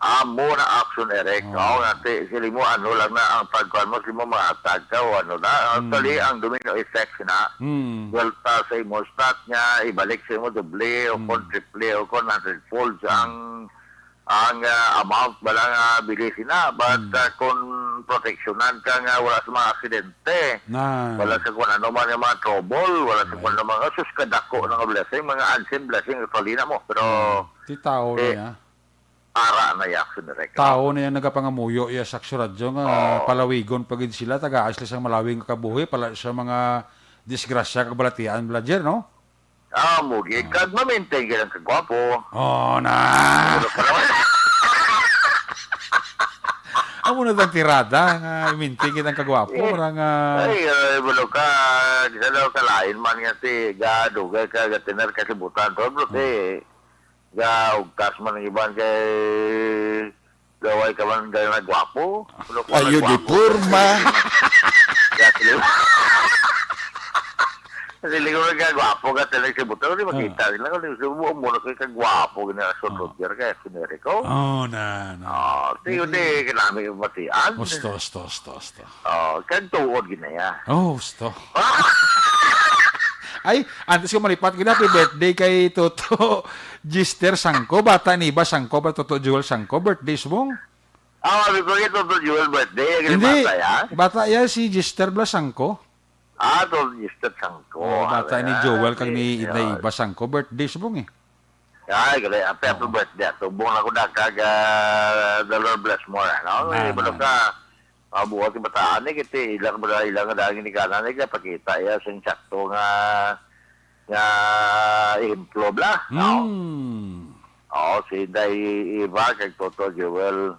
Amo na Aksyon Direct. Oh. Oo, nga, ti, sila mo, ano lang na ang pagkuhan mo, sila mo, mahatag ka o ano na. Hmm. Actually, ang domino effect na, Hmm. well, ah, sa imo stat niya, ibalik sa imo doble o Hmm. kon triple o kon hundred folds Hmm. ang, ang, ah, amount ba lang, ah, bili sina. But, Hmm. ah, kung proteksyonan ka nga wala sa mga aksidente, Na. wala sa kung ano man yung mga trouble, wala sa Right. kung ano mga, sus, kadako ng blessing, mga unseen blessing, actually na mo. Pero, Hmm. Ti tao na eh, ya. Ara na ya, Aksyon Direct. Tao na yan nagapangamuyo ya sa Aksyon Radyo nga Oo. palawigon pa gid sila, tagaan sila sang malawig nga kabuhi, pala sa mga disgrasya kag balatian, Vladger, no? Ah, mo gid. Ah. Kag ma-maintain gid ang kagwapo. Oh, na. Ano pa naman? Amo na tang tirada nga i-maintain gid ang kagwapo, Eh. Murag, ah, ay, ay, bulo ka, di sa daw kalain man nga ti, ga, dugay ka, ga, tener ka, sibutan, to, bro, Hmm. ti, ga, ugtas man ang iban kay, gaway ka man, ga, nagwapo. Bulo ka, Ayo, nagwapo. Deporma. Ga, sila. Siling ko nga gwapo ka talaga sa buto. Di makita Ah. nila. Kung gusto mo, muna kayo kagwapo, gina sa Ah. Roger, kaya si Merico. Oh, na, na. Oh, sige, Pero di, kinami yung matian. Osto, osto, osto, osto. Oh, kag tuod, ginaya. Oh, osto. Ay, antes ko malipat, gina, happy birthday kay Toto Gister Sangko, bata ni Iba Sangko, ba Toto Joel Sangko, birthday subong? Ah, sabi ko kay Toto Joel, birthday, ang Hindi, bata, ya? Bata, ya, si Gister Blas Sangko. Ah, to, Mister Sangko. Oo, bata ni Joel kag ni Ida Iba Sangko. Birthday subong eh. Ay, gali, happy, happy Oo. birthday. Subong ako na kag, ah, the Lord bless more, no? Na, Eh, na, balo na. ka, mabuhat yung bataan eh, kasi ilang, ilang daging ni kanan eh, pakita iya sing sakto nga, nga ehemplo bla, no? Hmm. Oo, si Inday Eva kag Toto Joel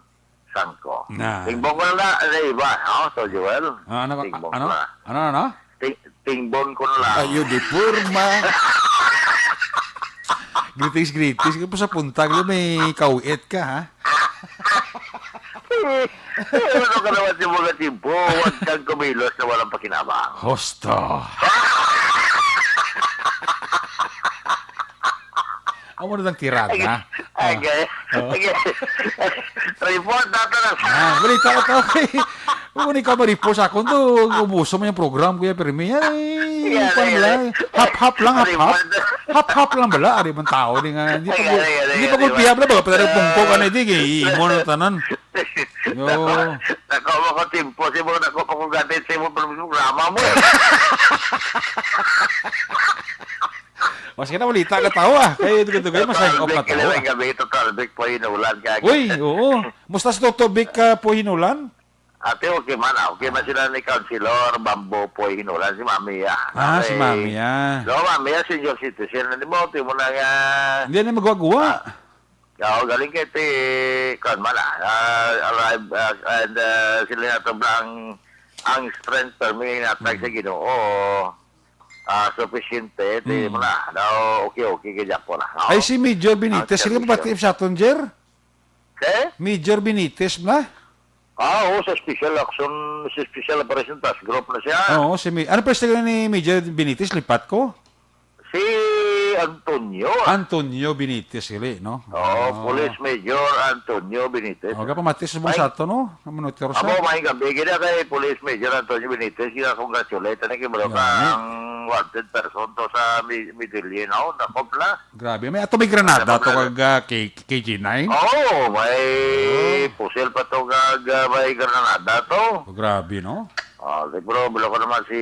Sangko. Na. Tingbong ko na na, Ray Iba, no? So, Joel, Ah, ano, tingbong ano? ko na. Ano, ano? Ting-, tingbong ko na lang. Ayo, di porma. Greetings, greetings. Kaya po sa puntag, may kawit ka, ha? Eh, ano ka naman sa mga timpo? Huwag kang kumilos na walang pakinabang. Hosto. Amo na lang tirada. Ay, Ah. ay, Oh. Okay. Report nato na. Ah, balita ka to. Kung ikaw ma-report sa akon to, ubuso mo yung program, Kuya Permi. Ay, Yeah, kuwan yeah, lang. yeah. Hap-hap lang, hap-hap. Report. Hap-hap lang bala. Ari man tao, di nga. Hindi pa Ay, gul-, ay, ay, hindi ay, pa ay, gulpihan ay. na ba? Pero pungko ka na, di, kay imo na tanan. Yo. Nako, nako, ako, timpo, si mo, nako, ako, gadit, si mo, programa mo. Mas ka na, balita ka tao, ah. Kayo, ito, ito, kayo, mas Total high up na Vic, tao, ah. Kilawang gabi, Total Vic, po, inulan ka. Uy, oo. Musta si Toto Vic, ah, po, hinulan? Ate, okay man, ah. Okay man Ah. sila ni Councilor Bambo, po, hinulan, si Mami, ah. Ah, si Okay. Mami, ah. No, Mami, ah, senior citizen na, di mo, di mo na nga Hindi na magwagwa. Ah. Oo, galing kay ti, kuwan man, ah, ah, alive, ah, and, ah, sila nga to, ang, ang strength, pero may natag sa Mm. Ginoo, ah, sufisyente, ti, Mm. mo na, daw, okay, okay, kay Japo na, no? Ay, si Major Benitez, Ang sila ba servisyo. ti sa aton, Jer? Si? Major Benitez na? Ah, oo, sa Special Action, sa Special Operation Task Group na siya. Oo, si Mi-, ano pa yung ni Major Benitez? Lipat ko? Si Antonio. Antonio Benitez, gali, no? Oo, Ah. Police Major Antonio Benitez. Oh, gapamati sa bang Ay. sa ato, no? Ang monitor sa Amo, may gabi, gina kay Police Major Antonio Benitez, gina congratulate, ano, kay Bro, Gani. ang wanted person to sa Mi-, Medellin, no? Nakop na. Grabe, may ato may granada Ano to ba? kag, ah, K-, K G nine? Oo, may Oh. pusil pa to kag, ah, may granada to. Oh, grabe, no? Ah, siguro, balo ko naman si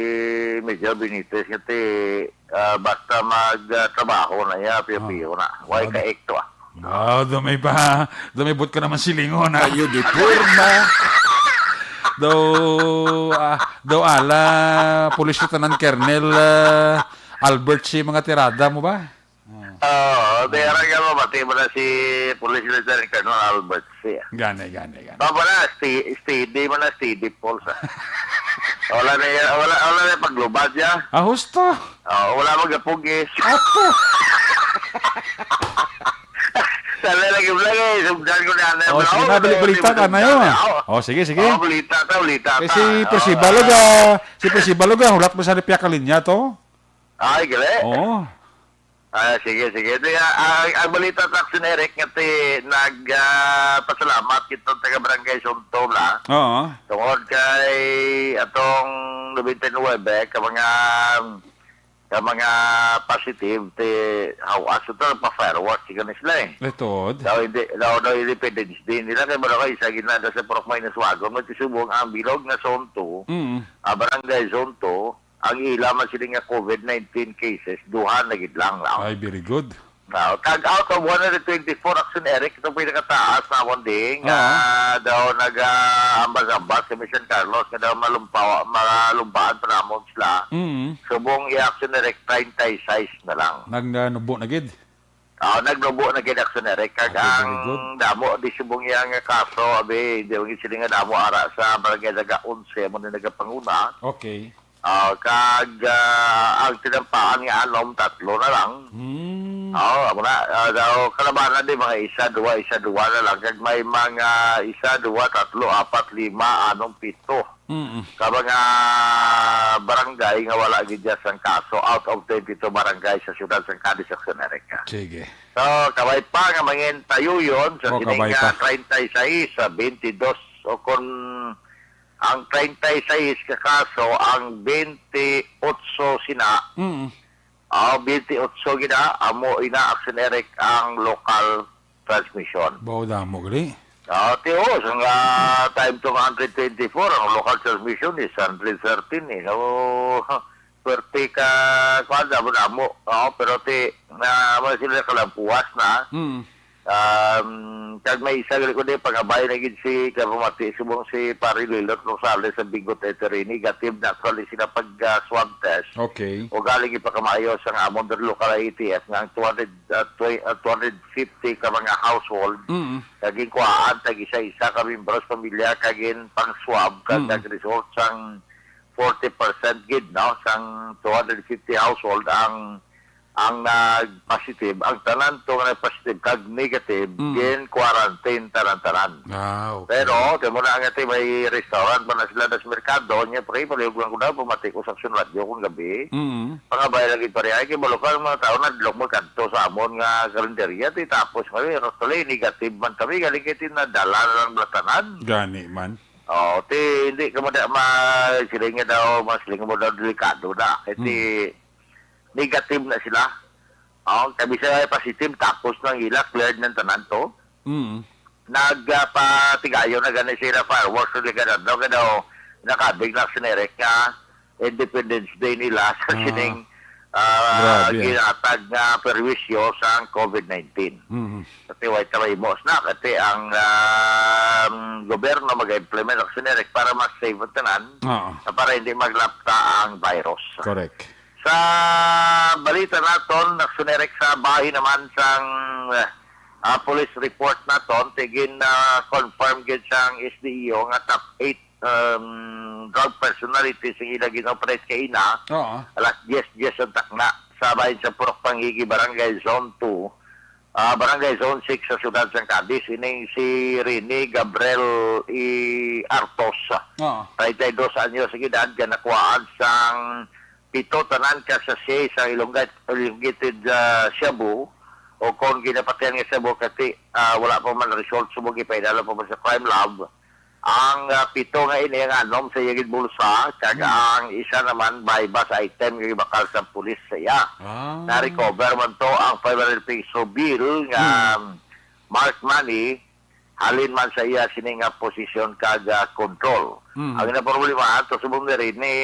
Major Benitez nga ti, ah, basta mag, ah, trabaho na iya, piyo-piyo Ah. na. Why Ah, ka ekto, ah? Ah, do may ba, do may but ka naman silingon, ah. Kayo di porma. Do, ah, do ala, pulis ko tanan, Colonel, ah, Albert, si mga tirada mo ba? Ah. Oo, di, ara nga, mabati mo na si Police Lieutenant Colonel Albert siya. Gani, gani, gani. Baba na, sti-, steady mo na, steady pulse, ah. Wala na yan, wala, wala na yung paglubad niya. Ah, husto. Oo, wala magapugis. Apo. Sana lagi mo lang eh, sugdan ko na, ano, Oh, sige bro, na, bali-, balita di ka mo na yun. sugdan, oh. Oh, sige, sige. Oh, balita ta, balita Eh, ta. si Oh, Percival, ah. ga, si Percival, ga, hulat mo sa Lipia Kalinya to? Ay, gali. Oo. Ah, sige, sige. Di, ah, ang, ang balita, Taksin Eric, nga ti, nag, ah, pasalamat kitang taga Barangay Sunto na. Oo. Tungod kay atong nobenta y nuebe, ka mga, ka mga positive, ti, hawas ito, pa-fireworks, ika na sila eh. Ito. Daw hindi, daw, daw Independence Day nila, kay bala kayo, sa ginada sa Purok May Naswagon, may tisubong ang bilog nga Sunto, Mm. ah, Barangay Sunto, ang ila man sila nga covid nineteen cases, duha na gid lang, no? Ay, very good. Now, kag out of one hundred twenty-four, Action Eric, itong pinakataas na one day, nga Oo. daw nag-, ah, ambas-ambas sa Mission Carlos, nga daw malumpa-, malumpaan pa namon sila. Mm. Subong i-Action Eric, treinta y seis na lang. Nag-, ah, nubo na gid. Ah, nagnubo na gid, Action Eric. Kag Okay, very ang good. damo, di subong iya nga kaso, abi, di, ang sila nga damo ara sa Barangay Naga Onse, mo na nagapanguna. Okay. Ah, kag, ah, ang tinampaan nga anom, tatlo na lang. Hmm. Oo, amo na. Ah, daw, kalabanan di, mga isa, duwa, isa, duwa na lang. Kag may mga isa, duwa, tatlo, apat, lima, anom, pito. Mm. Ka mga barangay nga wala gid dyan sang kaso out of twenty-two barangay sa siyudad sang Cadiz, Action Eric. Sige. So, kabay pa nga mangin tayo yun sa Oh, sining kabay nga pa. treinta y seis, sa twenty-two, o kung ang treinta y seis ka kaso, ang twenty-eight sina, Mm. ah, twenty-eight gina, amo ina, Action Eric, ang local transmission. Bao damo gali. Ah, ti, oh, sa nga time to nga hundred twenty-four, ang local transmission is hundred thirteen, eh. So, swerte ka, kuwan, damo-damo. Oo, pero ti, na, mo sila kalampuas na. Mm. Um, kag may isa gali ko di, pangabay na gid si, kapamati, subong si Pare Lilot Rosales sa Bingo Teterini, gatib na actually sila pag, ah, swab test. Okay. O galing ipakamayo sa nga amon diri local A T F nga ang two hundred, ah, tw-, ah, two hundred fifty ka mga household, Mm. nga ginkuhaan tag isa-isa ka membro sa pamilya, kag in pang-swab, kag Mm. nag-result sang forty percent gid, no? Sang two hundred fifty household ang, ang nag-positive, ang tanan to nga nag-positive kag negative, Mm. gin-quarantine tanan-tanan. Ah, okay. Pero, kay mo na nga, ti, may restaurant pa na sila das merkado, niya, pre, palihog lang ko daw, pamati ko sa Aksyon Radyo kung gabi. Mm. Pangabay lagi, pare, ay, kay malukal ang mga tao, nadlok mo kadto sa amon nga karinderya, ti, tapos kami, ano, tuloy, negative man kami, galing kay ti, nadala na lang blatanan. Gani man. Oh, ti, hindi ka mo da, ma-, siling nga daw, mas siling mo daw, delikado na. Kay ti, Hmm. negative na sila. Oh, kami sa positive, tapos nang ila, cleared ng tanan to. Mm. Nagpatigayon na gani sila fireworks sa likod adlaw, kaya daw nakabig na si Nerek nga Independence Day nila sa Ah. sining, ah, Grabe, ah. ginatag nga perwisyo sa COVID nineteen. Mm. Kasi way taway mo, sna, kasi ang, ah, gobyerno mag-implement ang sinerek para mas safe ang tanan, Oo. na para hindi maglapta ang virus. Correct. Sa balita naton, nagsunerek sa bahin naman sang, ah, police report naton, tigin na confirm gid sang S D E O nga top eight, um, drug personality sa ila gin-operate kaina, Oo. alas diyes diyes ang takna sa bahin sa Purok Pangigi, Barangay Zone two, ah, Barangay Zone six sa siyudad sang Cadiz. Ining si Rene Gabriel E. Artos, Oo. treinta y dos anyos ang edad, nga nakuhaan sang pito tanan ka sachet sa elongat-, elongated, ah, shabu, o kon ginapatihan nga shabu, kasi, ah, wala pa man result, subong gipainalo pa man sa crime lab. Ang, ah, pito nga ini ang anom sa iya gid bulsa, kag Hmm. ang isa naman buy-bust item nga gibakal sa pulis sa iya. Ah. Na-recover man to ang five hundred peso bill nga Hmm. marked money, halin man sa iya sini nga posisyon kag, ah, control. Hmm. Ang ginaproblemahan to subong diri ni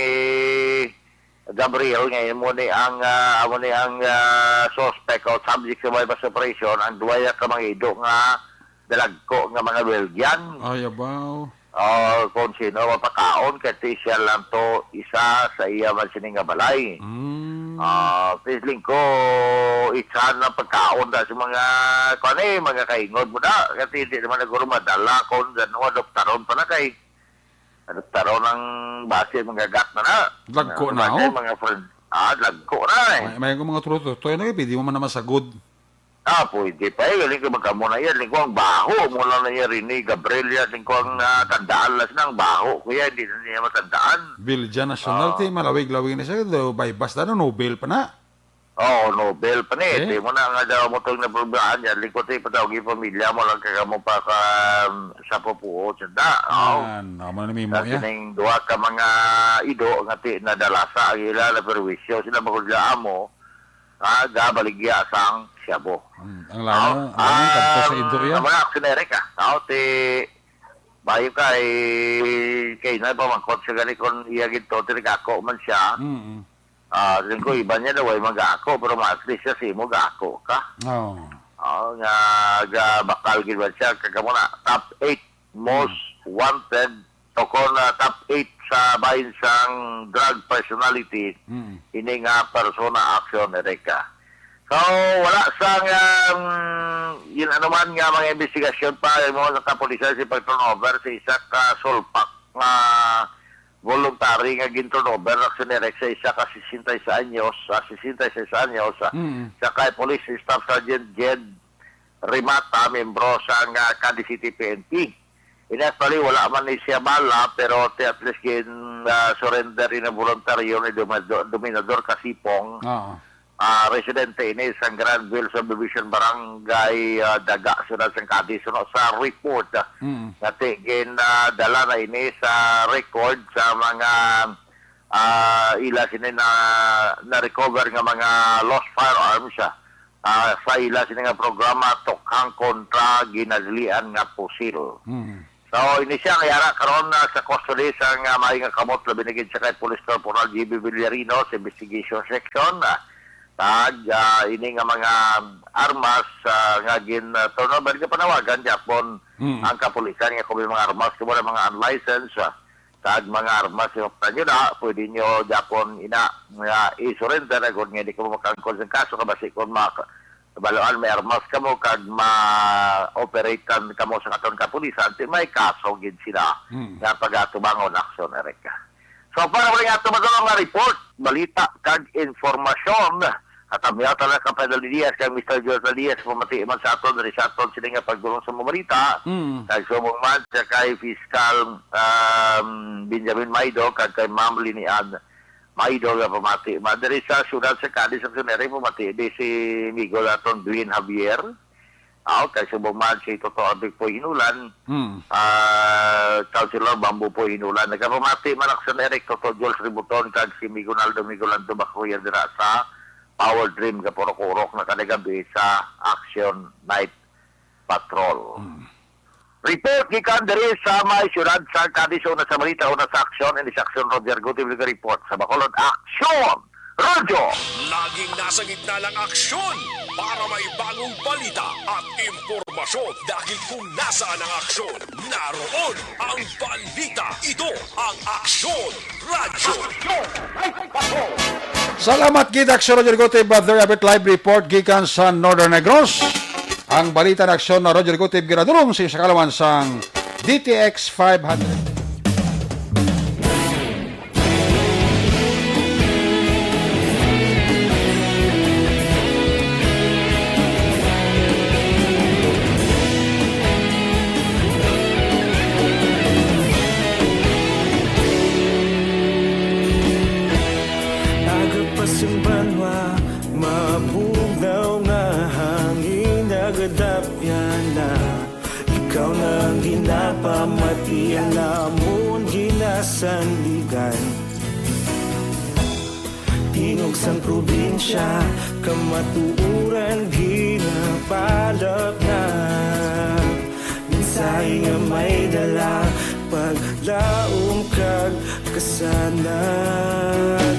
Gabriel, nga amo ni ang, ah, amo ni ang, ah, suspect o subject sa buy-bust operation, ang duwa ka mga ido nga dalagko nga mga Belgian. Ay, abaw. O, kung sino mapakaon, kay ti siya lang to, isa sa iya man sini nga balay. Mm. Ah, feeling ko, isa na pagkaon da sa mga, kuwan eh, mga kaingod mo da. Kasi hindi naman naguro madala kung gano'n, adoptaron pa na kay, adoptaron ang base, mga gat na na. Dagko Ah, na, base, oh. Mga friend. Ah, dagko na eh. May, may mga tuto-tuto, yun eh, pwede mo man naman sagod. Ah, pwede pa eh. Galing ka magkamo na yan. Lingko ang baho. Mula na yan, Rene Gabriel yan. Lingko ang, ah, tandaan lang siya ng baho. Kuya, hindi na niya matandaan. Bilja National, Ah. ti, malawig-lawig na siya. Do, buy-bust na, no? Nobel pa na. Oo, Nobel pa ni. Eh? Di mo na nga daw mo itong naproblemahan yan. Lingko, ti, patawag yung pamilya mo lang kagamo pa ka, um, sa pupuo, sanda. Oo. Yan, amo na ni Mimo, Kasi ya. ning duha ka mga ido nga ti, nadalasa ang ila na perwisyo. Sila magkudlaan mo. Ah, gabaligya sang shabu. Hmm, ang lana, Ah, ang lana, kadto sa ah, Indo, ya. Ang mga aksyon, Eric, ah. Tao ti, bayo kay, kay na pamangkot sa gani kung iya gid to, ti nagako man siya. Mm. Ah, siling ko, iba niya daw, ay mag-ako, pero ma-, at least siya, si mo, gako ka. Oo. Ah, nga, ga-, bakal gid man siya, kagamo na, top eight most Hmm. wanted, o kon, ah, top eight sa bahin sang drug personality, Hmm. ini nga persona aksyon, Erika. So, wala sang, um, yun, ano man nga mga investigasyon pa, yung mga kapulisan si pag-turnover sa isa ka sulpak nga voluntary nga gin-turnover, aksyon, Erika, sa isa ka sesenta y seis anyos, ah, sesenta y seis anyos, ah, Hmm. sa kay Police Staff Sergeant Jed Rimata, membro sa nga Cadiz City P N P. Ini actually, wala man ni siya bala, pero ti at least gin, ah, surrender ini voluntaryo ni Dominador, Dominador Kasipong, Oo. ah, residente ini sa Granville Subdivision, Barangay, ah, Daga, Siyudad sang Cadiz. Suno sa report, ah, Mm. nga ti-, gin, ah, dala na ini sa record sa mga, ah, ila sini na, na-recover nga mga lost firearms, ah, ah, sa ila sini nga programa, Tukhang kontra Ginaglian nga Pusil. Mm. So, ini siya nga yara karon, ah, sa custody sa nga may nga kamot, labi na gid sa kay Police Corporal G B Villarino sa Investigation Section, ah, tag, ah, ini nga mga armas, ah, nga gin, ah, turnover nga panawagan gyapon Mm. ang kapulisan nga kung may mga armas, kung wala mga unlicensed, ah, tag mga armas, yung tanyo na, pwede nyo gyapon ina nga i-surrender, agod nga hindi ka mo makangkon sa kaso, kabasi kung ma-, Baloan, may armas kamo kag ma-operate-an kamo sa aton kapulisan, ti may kaso gid sila Hmm. nga pagatubangon aksyon, Eric. So, para mo nga ato madulong nga report, balita kag informasyon, Kakamyaw talaga kang Pedro Diaz, kay Mister George Diaz, pamati man sa aton, diri sa aton sini nga pagdulong sa mga balita. Mm. Kag subong man sa kay Fiscal, um, Benjamin Maido, kag kay Ma'am Linian Maido nga pamati man. Diri sa siyudad sa Cadiz, sa Sunere, pamati di si Migo naton Dwayne Javier. Aw, kay subong man si Toto Albert Poy Hinulan, Hmm. ah, Councilor Bambo Poy Hinulan. Nagapamati man ako sa Eric Toto Jules Ributon kag si Migunaldo Migulando Bakuya dira sa Power Dream, Kapurok-urok na kada gabi sa Action Night Patrol. Hmm. Report gikan diri sa may siyudad sa Cadiz, una sa balita, una sa aksyon, ini sa aksyon, Roger Gutib, report sa Bacolod, Aksyon! Radyo! Laging nasa gitna ng aksyon para may bagong balita at impormasyon dahil kung nasaan ang aksyon, naroon ang balita. Ito ang Aksyon Radyo. Salamat gid, Aksyon Roger Gutib, uh, there a bit live report gikan sa Northern Negros. Ang balita ng Aksyon na Roger Gutib ginadulong sa inyo sa kaalaman sang D T X five hundred. Agapas ang banwa, mabugnaw nga hangin, nagadapyan na. Ikaw na ang ginapamati, ang amon ginasandigan. Tingog sang probinsya, kamatuoran ginapalapnag. Mensahe nga may dala, paglaom kag kasanag.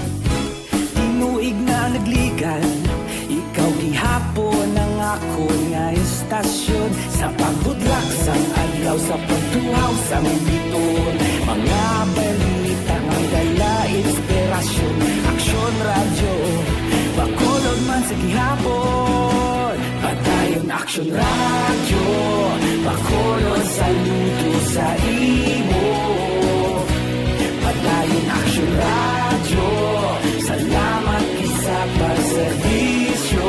Tinuig na nagligan, ikaw gihapon ang akon nga istasyon. Sa pagbudlak sang adlaw, sa pagtuhaw sang biton, mga balita nga dala inspirasyon. Aksyon Radyo, Bacolod man sa gihapon. Padayon Aksyon Radyo, Bacolod, saludo sa imo. Padayon Aksyon Radyo, salamat gid sa pagserbisyo.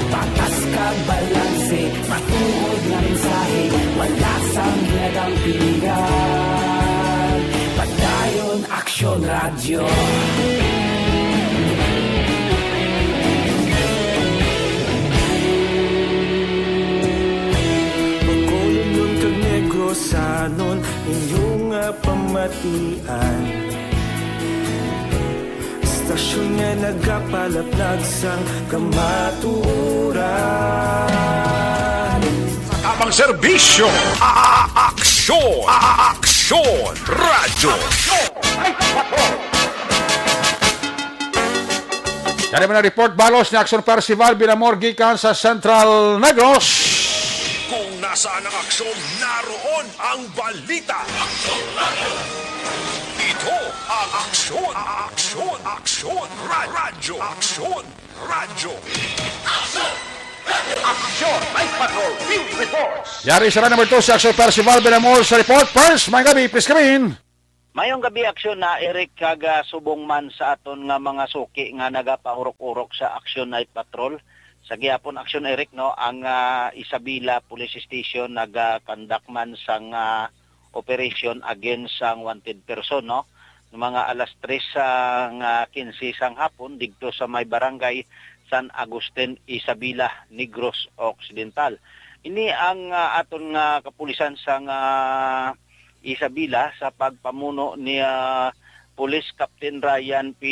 Patas kag balanse, matuod nga mensahe, wala sang ginadampingan. Padayon Aksyon Radyo. Bacolodnon kag Negrosanon, inyo nga pamatian. Istasyon nga nagapalaplag sang kamatuoran. Tabang serbisyo, a-, a-, aksyon, a-, a-, aksyon, radyo. Yan naman ang report balos ni Aksyon Percival Binamor gikan sa Central Negros. Kung nasaan ang aksyon, naroon ang balita. Ito ang aksyon, aksyon, aksyon, ra-, radyo, aksyon, radyo. Aksyon! Aksyon! Night Patrol News Reports! Yari sila number two, si Aksyon Percival Binamor sa report. First, may gabi, please come in. Mayong gabi, Aksyon na Eric, kag, ah, subong man sa aton nga mga suki nga nagapahurok-urok sa Aksyon Night Patrol. Sa gihapon, Aksyon Eric, no, ang, ah, Isabela Police Station nagakandak man sang, ah, operation against sang wanted person, no. Mga alas tres sang, ah, quince sang hapon didto sa may barangay San Agustin, Isabela, Negros Occidental. Ini ang, ah, aton nga kapulisan sang, ah, Isabela sa pagpamuno ni, ah, Police Captain Ryan P.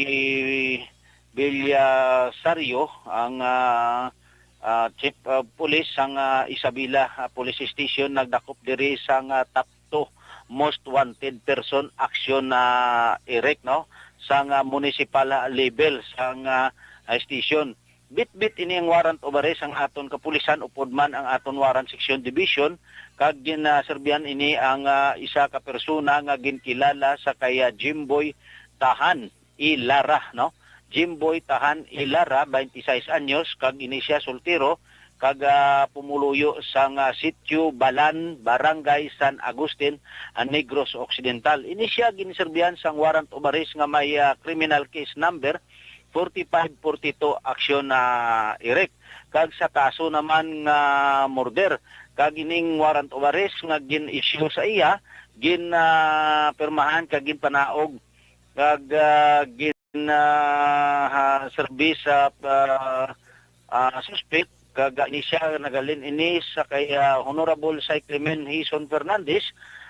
Villasario, ang, ah, ah, Chief of Police sang, ah, Isabela, ah, Police Station, nagdakop diri sang, ah, top two most wanted person action na, Eric, no, sang, ah, municipal, ah, level sang, ah, ah, station. Bitbit ini ang warrant of arrest ang aton kapulisan upod man ang aton Warrant Section Division, kag ginaserbihan ini ang, ah, isa ka persona nga ginkilala sa kay, ah, Jimboy Tahan Ilara, no? Jimboy Tahan Ilara, twenty-six anyos, kag ini siya soltero, kag, ah, pumuluyo sang, ah, Sitio Balan, Barangay San Agustin, ah, Negros Occidental. Ini siya ginserbihan sang warrant of arrest nga may, ah, criminal case number forty-five forty-two aksyon na, Eric. Kag sa kaso naman nga murder, kag ining warrant of arrest nga gin-issue sa iya, gin, ah, pirmahan kag ginpanaog kag, ah, gin, ah, ha, serbi sa, ah, ah, suspek, kag ini siya, nagalin ini sa kay, ah, Honorable Cyclamen Hison Fernandez,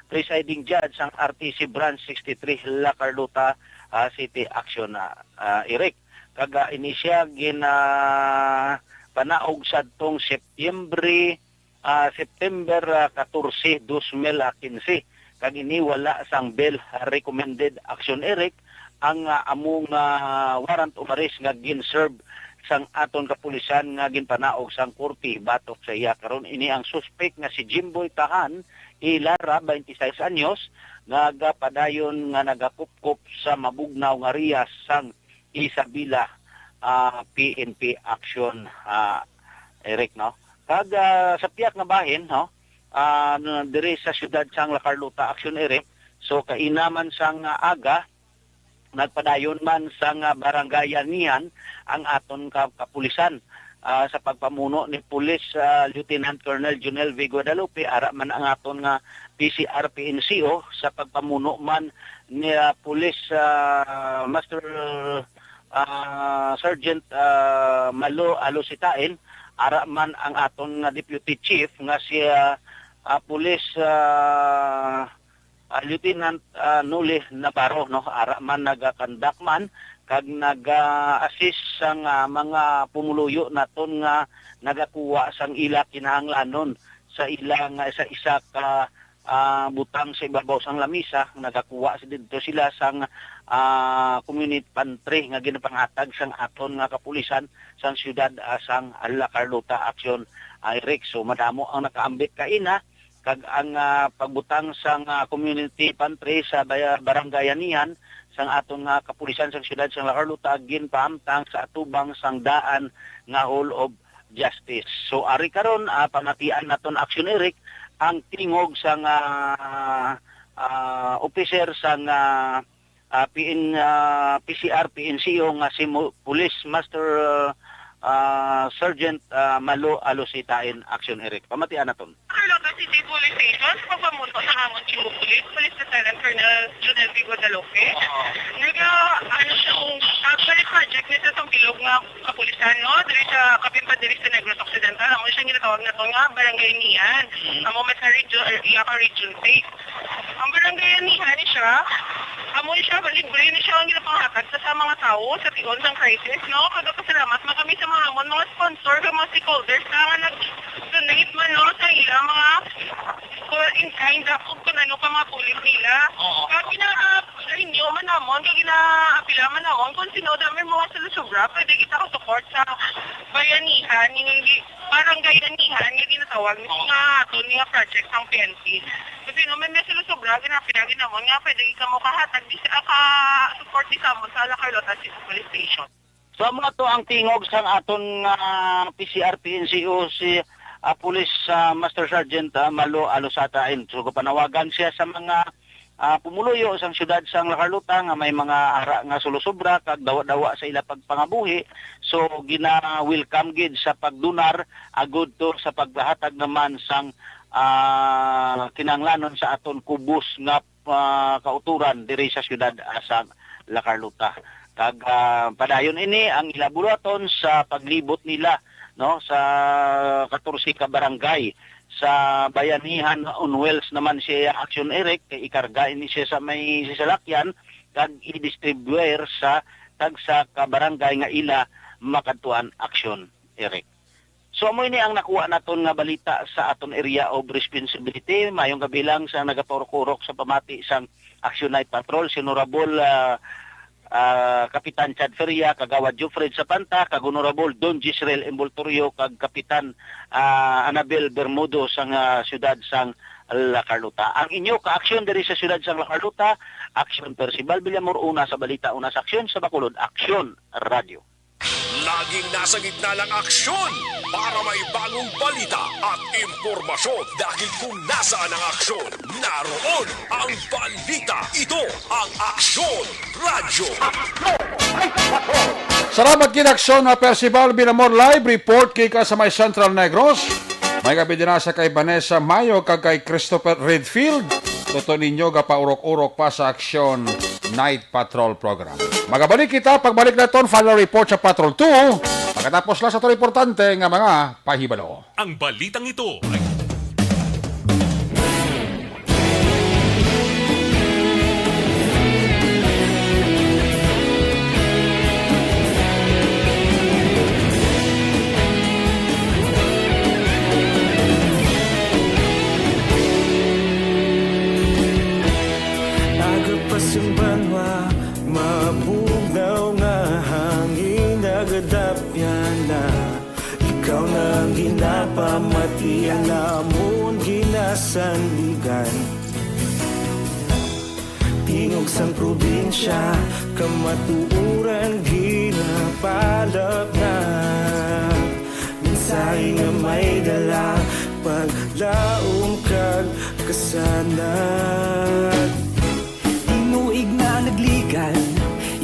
Presiding Judge sang R T C Branch sixty-three, La Carlota, ah, City Action, ah, ah, Eric. Kag, ah, ini siya gin, ah, panaog sadtong Setyembre, ah, September, ah, katorse, dos mil quince. Kag ini wala sang bail recommended action, Eric, ang, ah, amo nga warrant of arrest nga gin-serve sang aton kapulisan nga ginpanaog sang korte batok sa iya. Karon ini ang suspek nga si Jimboy Tahan Ilara, twenty-six anyos, nagapadayon nga nagakupkop sa mabugnaw nga riyas sang Isabela, ah, P N P Action, ah, Eric, no? Kag, ah, sa piyak nga bahin, no? Ah, diri sa siyudad sang La Carlota Action, Eric. So, kaina man sang, ah, aga, nagpadayon man sang, ah, barangay Anihan ang aton ka-, kapulisan, ah, sa pagpamuno ni Police, ah, Lieutenant Colonel Junel V Guadalupe, ara man ang aton nga P C R P N C O sa pagpamuno man ni, ah, Police, ah, Master, ah, Sergeant, ah, Malo Alositain, ara man ang aton nga Deputy Chief nga si, ah, ah, Police, ah, ah, Lieutenant, ah, Noli Navarro, no, ara man nagakandak man kag naga-assist sang, ah, mga pumuluyo naton nga nagakuha sang ila kinahanglanon sa ila nga sa isa ka, ah, butang sa ibabaw sang lamisa, nagakuha sa didto sila sang, ah, community pantry nga ginapangatag sang aton nga kapulisan sang siyudad, ah, sang La Carlota Action, ah, Eric. So, madamo ang nakaambit kaina, kag ang, ah, pagbutang sang, ah, community pantry sa baya-, barangay Anihan sang aton nga kapulisan sang siyudad sang La Carlota ginpahamtang sa atubang sang daan nga Hall of Justice. So, ari karon, ah, pamatian naton action, Eric, ang tingog sang, ah, ah, officer sang, ah, ah, P N, ah, P C R P N C O nga si Mo-, Police Master, ah, ah, Sergeant, ah, Malo Alositain. Action, Eric. Pamatian naton. Carlota City Police Station, sa pagpamuno sa amon Chief of Police, Police Lieutenant Colonel Junel V Guadalupe. Oo. Naga, ano siya, kung actually project nito sa bilog nga kapulisan, no? Diri sa, kapin pa diri sa Negros Occidental, amo siya ginatawag nato nga Barangay Anihan. Mm. Amo may sa region, er, iya ka Region six. Ang Barangay Anihan ni siya, amo ni siya, libre ni siya ang ginapangatag sa, sa mga tawo sa tion sang crisis, no? Kag pasalamat man kami sa mga amon, mga sponsor, kag mga stakeholders na nga nag-donate man, no, sa ila mga, for in kind, ako kung ano pa mga pulis nila. Oo. Kag gina-, inyo man namon, kag ginaapila man namon, kung sino dami mga sulusubra, pwede kita ka-support sa bayanihan, yung barangay Anihan, nga ginatawag ni Oo. nga aton nga project sang P N P. Kung sino may may sulusubra, ginaapila gid namon nga pwede ka mo kahatag di sa, ka-support di sa amon sa La Carlota City Police Station. So, amo to ang tingog sang aton nga P C R P N C O, si, ah, Police, ah, Master Sergeant, ah, Malo Alosata. And so, panawagan siya sa mga, ah, pumuluyo sang siyudad sang La Carlota nga may mga ara nga sulosobra kag dawa-dawa sa ila pagpangabuhi. So, gina-welcome gid sa pagdonar agud to sa pagpahatag naman sang, ah, kinahanglanon sa aton kubos nga, ah, kautoran diri sa siyudad, ah, sa La Carlota. Kag, ah, padayon ini ang ila buluhaton sa paglibot nila, no, sa katorse ka barangay sa bayanihan. On wheels naman siya, Action Eric, kay ikarga ini siya sa may salakyan kag i-distribuer sa tagsa ka barangay nga ila makadtuan, Action Eric. So, amo ini ang nakuha naton nga balita sa aton area of responsibility. Mayong gabi lang sa nagapaurok-urok sa pamati sang Action Night Patrol, si Honorable, ah, ah, Kapitan Chad Feria, Kagawad Jofred Sapanta, kag Honorable Don Gisrel Envoltorio, kag Kapitan, ah, Anabel Bermudo sang, ah, siyudad sang La Carlota. Ang inyo ka-aksyon diri sa siyudad sang La Carlota, Aksyon Percival Villamor, una sa balita, una sa aksyon, sa Bacolod, Aksyon Radio. Laging nasa gitna ng aksyon para may bagong balita at impormasyon, dahil kung nasaan ang aksyon, naroon ang balita. Ito ang Aksyon Radyo. Aksyon! Ay, bato! Salamat gid, Aksyon, ah, Percival Binamor, live report gikan sa may Central Negros. May gabi din sa kay Vanessa Mayo kag kay Christopher Redfield. Tuto ninyo, gapaurok-urok pa sa Aksyon Night Patrol Program. Magabalik kita, pagbalik naton, final report sa Patrol two. Pagkatapos lang sa to importante nga mga pahibalo. Ang balitang ito ay Nagapas ang banwa, mabugnaw nga hangin, nagadapyan na. Ikaw na ang ginapamati, ang amon ginasandigan. Tingog sang probinsya, kamatuoran ginapalapnag. Mensahe nga may dala, paglaom kag kasanag. Tinuig na nagligad,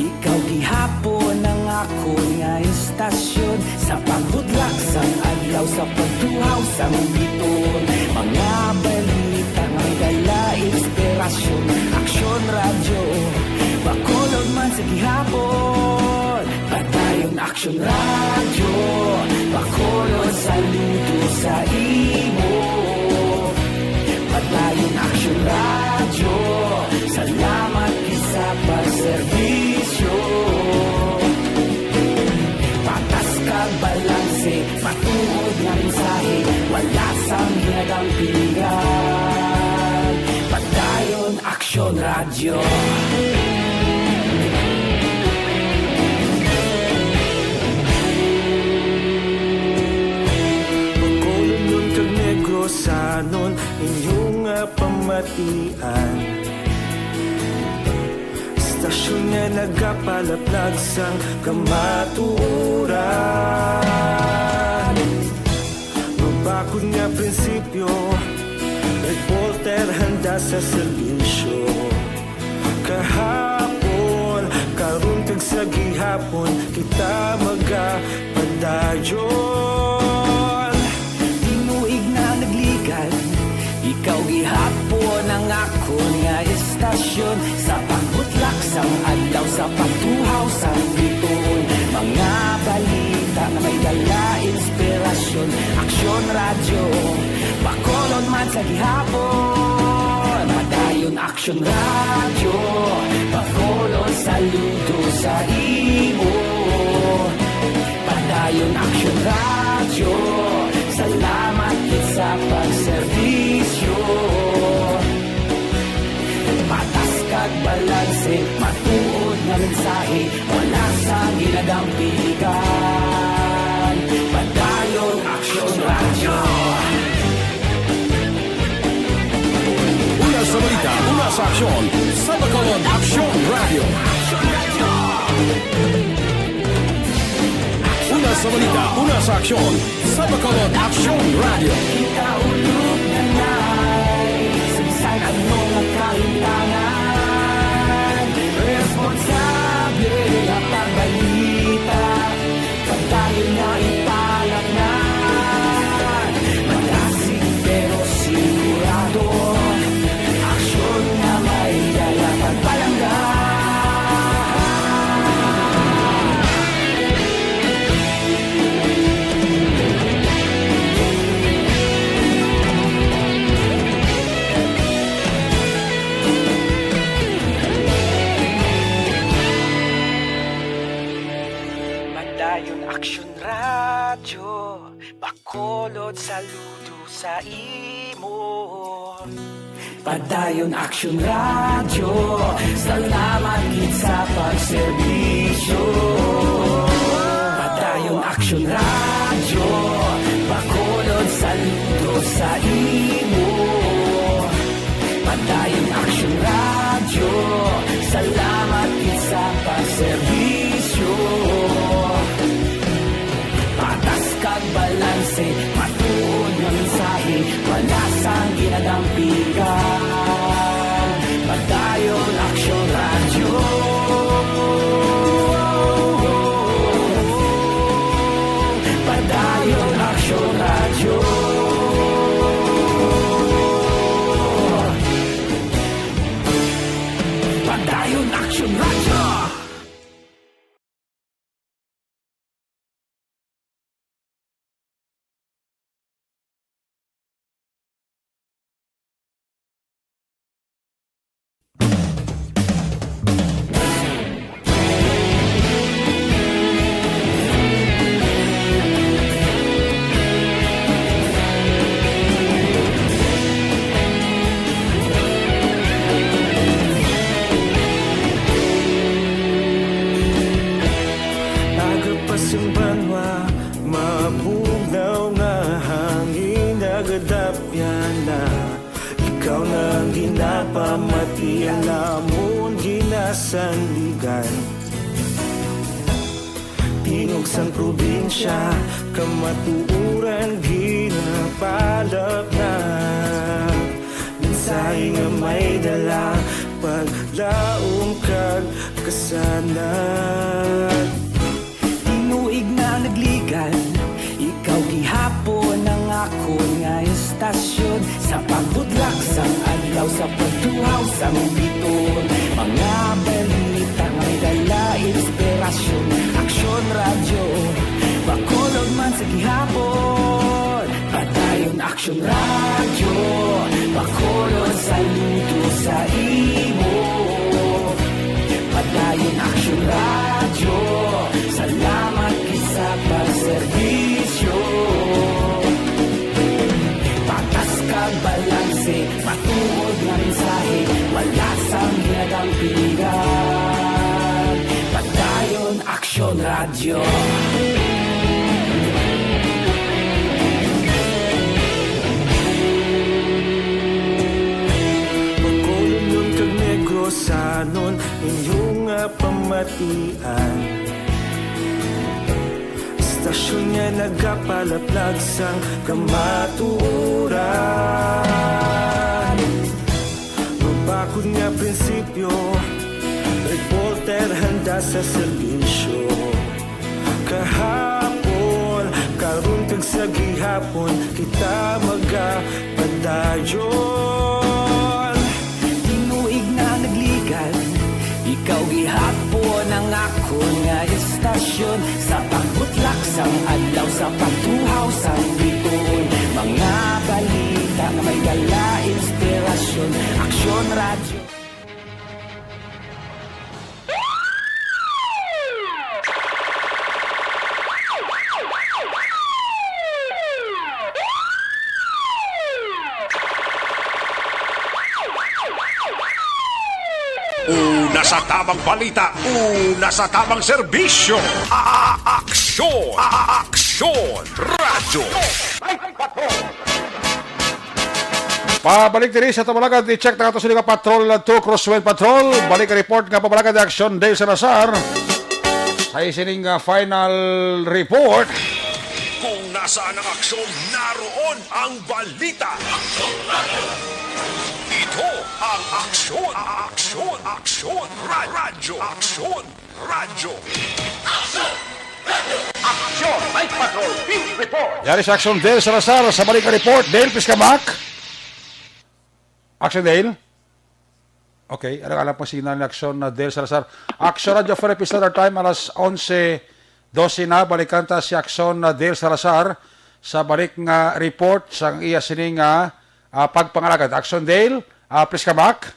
ikaw gihapon ang akon nga istasyon. Sa pagbudlak sang adlaw, sa pagtuhaw sang bituon, mga balita nga may dala inspirasyon. Aksyon Radyo, Bacolod man sa gihapon. Padayon Aksyon Radyo, Bacolod, saludo sa imo. Padayon Aksyon Radyo, salamat gid sa pagserbisyo. Patas kag balanse, matuod nga mensahe, wala sang ginadampigan. Padayon Aksyon Radyo. Bacolodnon kag Negrosanon, inyo nga pamatian. Istasyon nga nagapalaplag sang kamatuoran. Mabakod nga prinsipyo, reporter handa sa serbisyo. Kahapon, karon kag sa gihapon, kita magapadayon. Tinuig na nagligad, ikaw gihapon ang akon nga istasyon. Sa pagbutlak sang adlaw, sa pagtuhaw sang bituon, mga balita nga may dala inspirasyon. Aksyon Radyo, Bacolod man sa gihapon. Padayon Aksyon Radyo, Bacolod, saludo sa imo. Padayon Aksyon Radyo, salamat gid sa pagserbisyo. Patas kag balanse, matuod nga mensahe, wala sa ginadampigan. Padayon Aksyon Radyo. Una sa balita, una sa aksyon, sa Bacolod Aksyon Radyo. Una sa balita, una sa aksyon, sa Bacolod Aksyon Radyo. Kita ulog na na'y sagsag ang mga kahintangan. Responsable nga pagbalita, pagdayon nga ipalatnan. Malasig pero sigurado, aksyon nga may dala pagpalangga. Padayon Aksyon Radyo, Bacolod, saludo sa imo. Padayon Aksyon Radyo, salamat gid sa pagserbisyo. Padayon Aksyon Radyo, Bacolod, saludo sa imo. Padayon Aksyon Radyo, salamat gid sa pagserbisyo. Patas kag balanse, matuod nga mensahe, wala sang ginadampigan. Padayon Aksyon Radyo. Action Radyo! Aga pa sing banwa, mabugnaw nga hangin nagadapyan na. Ikaw na ang ginapamati, ang lamon ginasandigan. Tingog sang probinsya, kamatuoran ginapalapnag. Mensahe nga may dala, paglaom kag kasanag. Tinuig na nagligan, ikaw gihapon ang akon nga estasyon. Sa pagbutlak sang adlaw, sa pagtuhaw sang biton, mga balita nga may dala inspirasyon. Aksyon Radyo, Bacolod man sa gihapon. Padayon Aksyon Radyo, Bacolod, saludo sa imo. Padayon Aksyon Radyo, salamat gid sa pagserbisyo. Patas kag balanse, matuod nga mensahe, wala sang ginadampigan. Padayon Aksyon Radyo. Bacolodnon kag Negrosanon, inyo nga pamatian. Istasyon nga nagapalaplag sang kamatuoran. Mabakod nga prinsipyo, reporter handa sa serbisyo. Kahapon, karon kag sa gihapon, kita magapadayon. Tinuig na nagligan, ikaw gihapon ang akon nga estasyon. Sa pagbutlak sang adlaw, sa pagtuhaw sang bituon, mga balita nga may dala inspirasyon. Aksyon Radyo. Una sa tamang balita, una sa tamang serbisyo. A-, a-, aksyon, a-, a-, aksyon, radyo. Pabalik diri sa Tabalagad, i-check na ato sini nga patrol, two Crosswind Patrol. Balik ang report nga pabalagad ni Aksyon Dale Salazar. Sa sining, ah, final report. Kung nasaan ang aksyon, naroon ang balita. Ito ang aksyon, aksyon, aksyon, ra-, radyo, aksyon. Radyo. Action! Night Patrol Field Report! Yari sa Action, Dale Salazar sa balik nga report. Dale, please come back. Action, Dale. Okay, ano nga lang po signal ni Action na Dale Salazar. Action Radyo Philippine Standard Time, alas onse dose na. Balikan ta si Action na Dale Salazar sa balik nga report sa iya sining, ah, ah, pagpangalagad. Action, Dale, ah, please come back.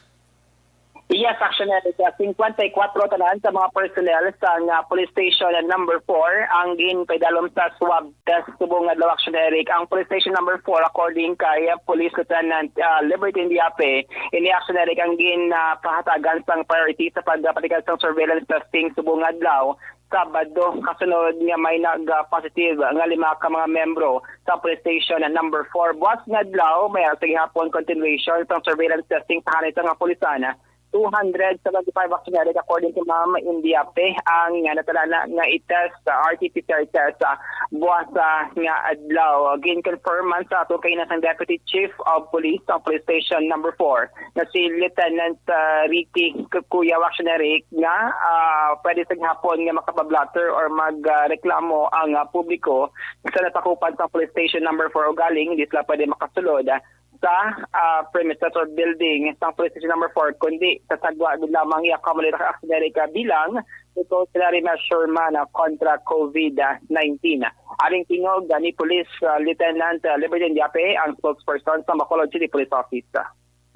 Yes, Action Eric. Ah, singkwenta y kuwatro tanan sa mga personnel sa nga police station number four ang ginpaidalom sa swab test subong adlaw, Action Eric. Ang police station number four, according kay, ah, Police Lieutenant, ah, Liberty Indiape, ini, Action Eric, ang ginpahatagan sang priority sa pagpatikal sang surveillance testing subong adlaw. Sabado, kasunod nga may nag-positive nga lima ka mga membro sa police station number four. Buwas nga adlaw, may sa gihapon continuation sa surveillance testing sa hanay sa nga pulisan. Two hundred seventy-five, Action Eric, according to Ma'am Indiape, ang, ah, natalana nga i-test sa R T P C R test, ah, buwas, ah, nga adlaw. Gin-confirm man sa ato kay nasang Deputy Chief of Police sa Police Station number four, na si Lieutenant, ah, Ricky Kuya, Action Eric, nga, ah, pwede sa gihapon nga makapablotter or mag, ah, reklamo ang, ah, publiko sa natakupan sa Police Station number four, ugaling hindi sila pwede makasulod, ah, sa, ah, premises or building sang Police Station Number Four, kundi sa sagwa gid lamang i-accommodate ang aksyon diri kabilang precautionary measure man, ah, kontra COVID nineteen. Aring tingog, ah, ni Police, ah, Lieutenant, ah, Liberty Indiape, ang spokesperson sa Bacolod City Police Office.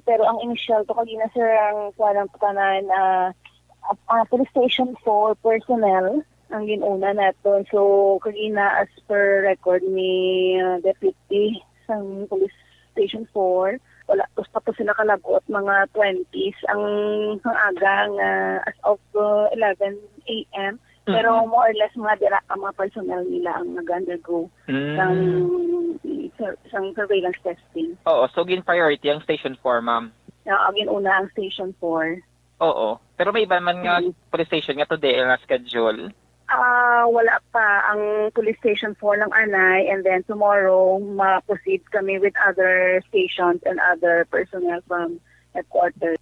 Pero ang initial to kagina, sir, ang kuwan ang tanan, ah, ah, Police Station Four personnel ang ginuna naton. So, kagina, as per record ni, ah, Deputy sang Police Station Four, wala, gusto pa sila kalagot, mga twenties ang, ang aga nga as of, uh, eleven a m. Pero Mhm. more or less, mga dira ang mga personnel nila ang nag-undergo Mm. sang, sa, sang surveillance testing. Oo, so gin-priority ang Station Four, ma'am? Oo, ginuna ang Station Four. Oo. Pero may iba man nga Mm. police station nga today nga schedule? Ah, wala pa ang Police Station Four lang anay, and then tomorrow, ma-proceed kami with other stations and other personnel from headquarters.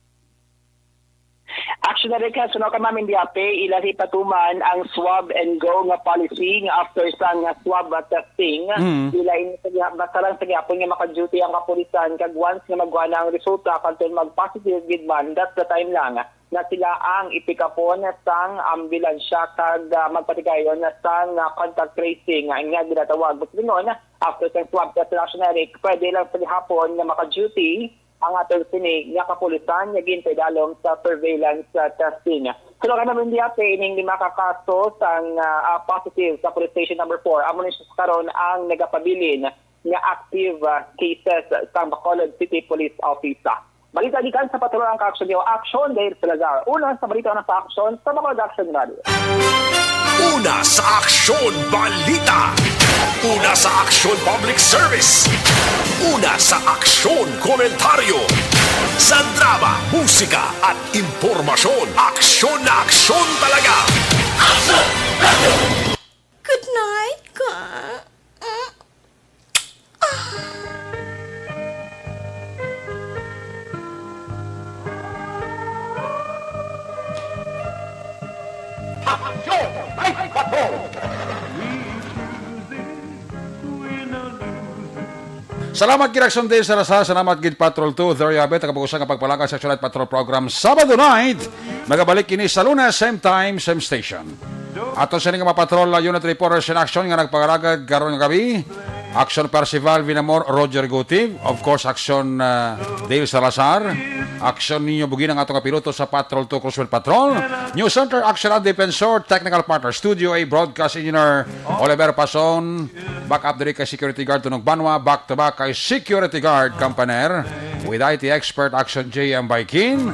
Actually, Rick, suno ka, Ma'am Indiape, ila ipatuman ang swab and go nga policy nga after sang swab testing. Mm. Ila ini sa giha-, basta lang sa gihapon nga maka-duty ang kapulisan, kag once nga magwa na ang resulta, kadtong mag-positive gid man, that's the time lang na sila ang ipikapon sang ambulansya kag, ah, magpatigayon sang, ah, contact tracing nga ginatawag. Basta ron, after sang swab test, Rick, pwede lang sa gihapon nga maka-duty ang aton sini nga kapulisan nga ginpaidalom sa surveillance, ah, testing. Suno ka, Ma'am Indiape, ining lima ka kaso sang, ah, ah, positive sa Police Station Number Four, amo ni siya sa karon ang nagapabilin nga active, ah, cases sa Bacolod City Police Office. Balita gikan sa Patrol ang Kaaksyon niyo, Aksyon Dale Salazar. Una sa balita, una sa aksyon sa Bacolod Aksyon Radio. Una sa aksyon, balita. Una sa aksyon, public service. Una sa aksyon, komentaryo. Sa drama, musika, at impormasyon, aksyon na aksyon talaga. Aksyon! Good night, ka. Mm. Ah. Salamat gid, Aksyon Dale Salazar, salamat gid, Patrol Two. There you have it, ang kabukusan nga pagpalakay sa Aksyon Night Patrol Program, Sabado night. Magabalik kini sa Lunes, same time, same station. Ato sini nga mga patrol, uh, unit reporters in action nga nagpangalagad karon nga gabi. Aksyon Percival Vinamor, Roger Guti, of course, Aksyon, uh, Dale Salazar, Aksyon Nino Bugin, ang ato nga piloto sa Patrol Two Crosswind Patrol, News Center, Aksyon Ad Defensor, technical partner, Studio A, broadcast engineer, Oliver Pason, back up diri kay security guard Tunog Banwa, back to back kay security guard Campaner, with I T expert Aksyon J M Baikin.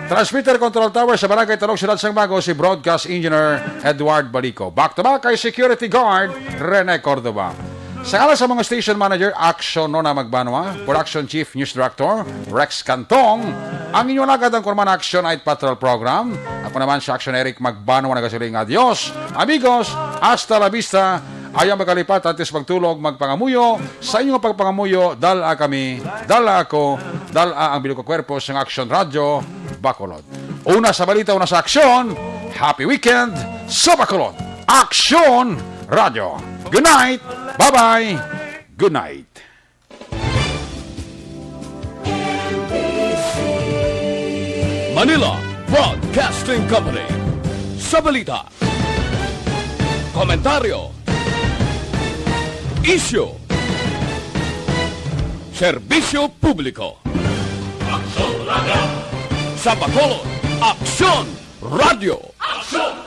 Transmitter Control Tower sa Barangay Talog, Siyudad sang Bago, si Broadcast Engineer Edward Balico. Back to back kay Security Guard Rene Cordova. Sa ngalan sa mga station manager, Action Nona Magbanwa, Production Chief News Director Rex Cantong, ang inyong lagad ang Kurman Action Night Patrol Program. Ako naman si Action Eric Magbanwa, nagasiling, "Adios, amigos, hasta la vista." Ayaw magkalipat, antes magtulog, magpangamuyo. Sa inyong pagpangamuyo, dala kami, dala ako, dala ang bilog nga kwerpo sang Aksyon Radyo Bacolod. Una sa balita, una sa aksyon, happy weekend sa Bacolod. Aksyon Radyo. Good night. Bye-bye. Good night. Manila Broadcasting Company. Sa balita, komentaryo, isyu, serbisyo publiko. Aksyon Radyo. Sa Bacolod, Aksyon Radyo. Aksyon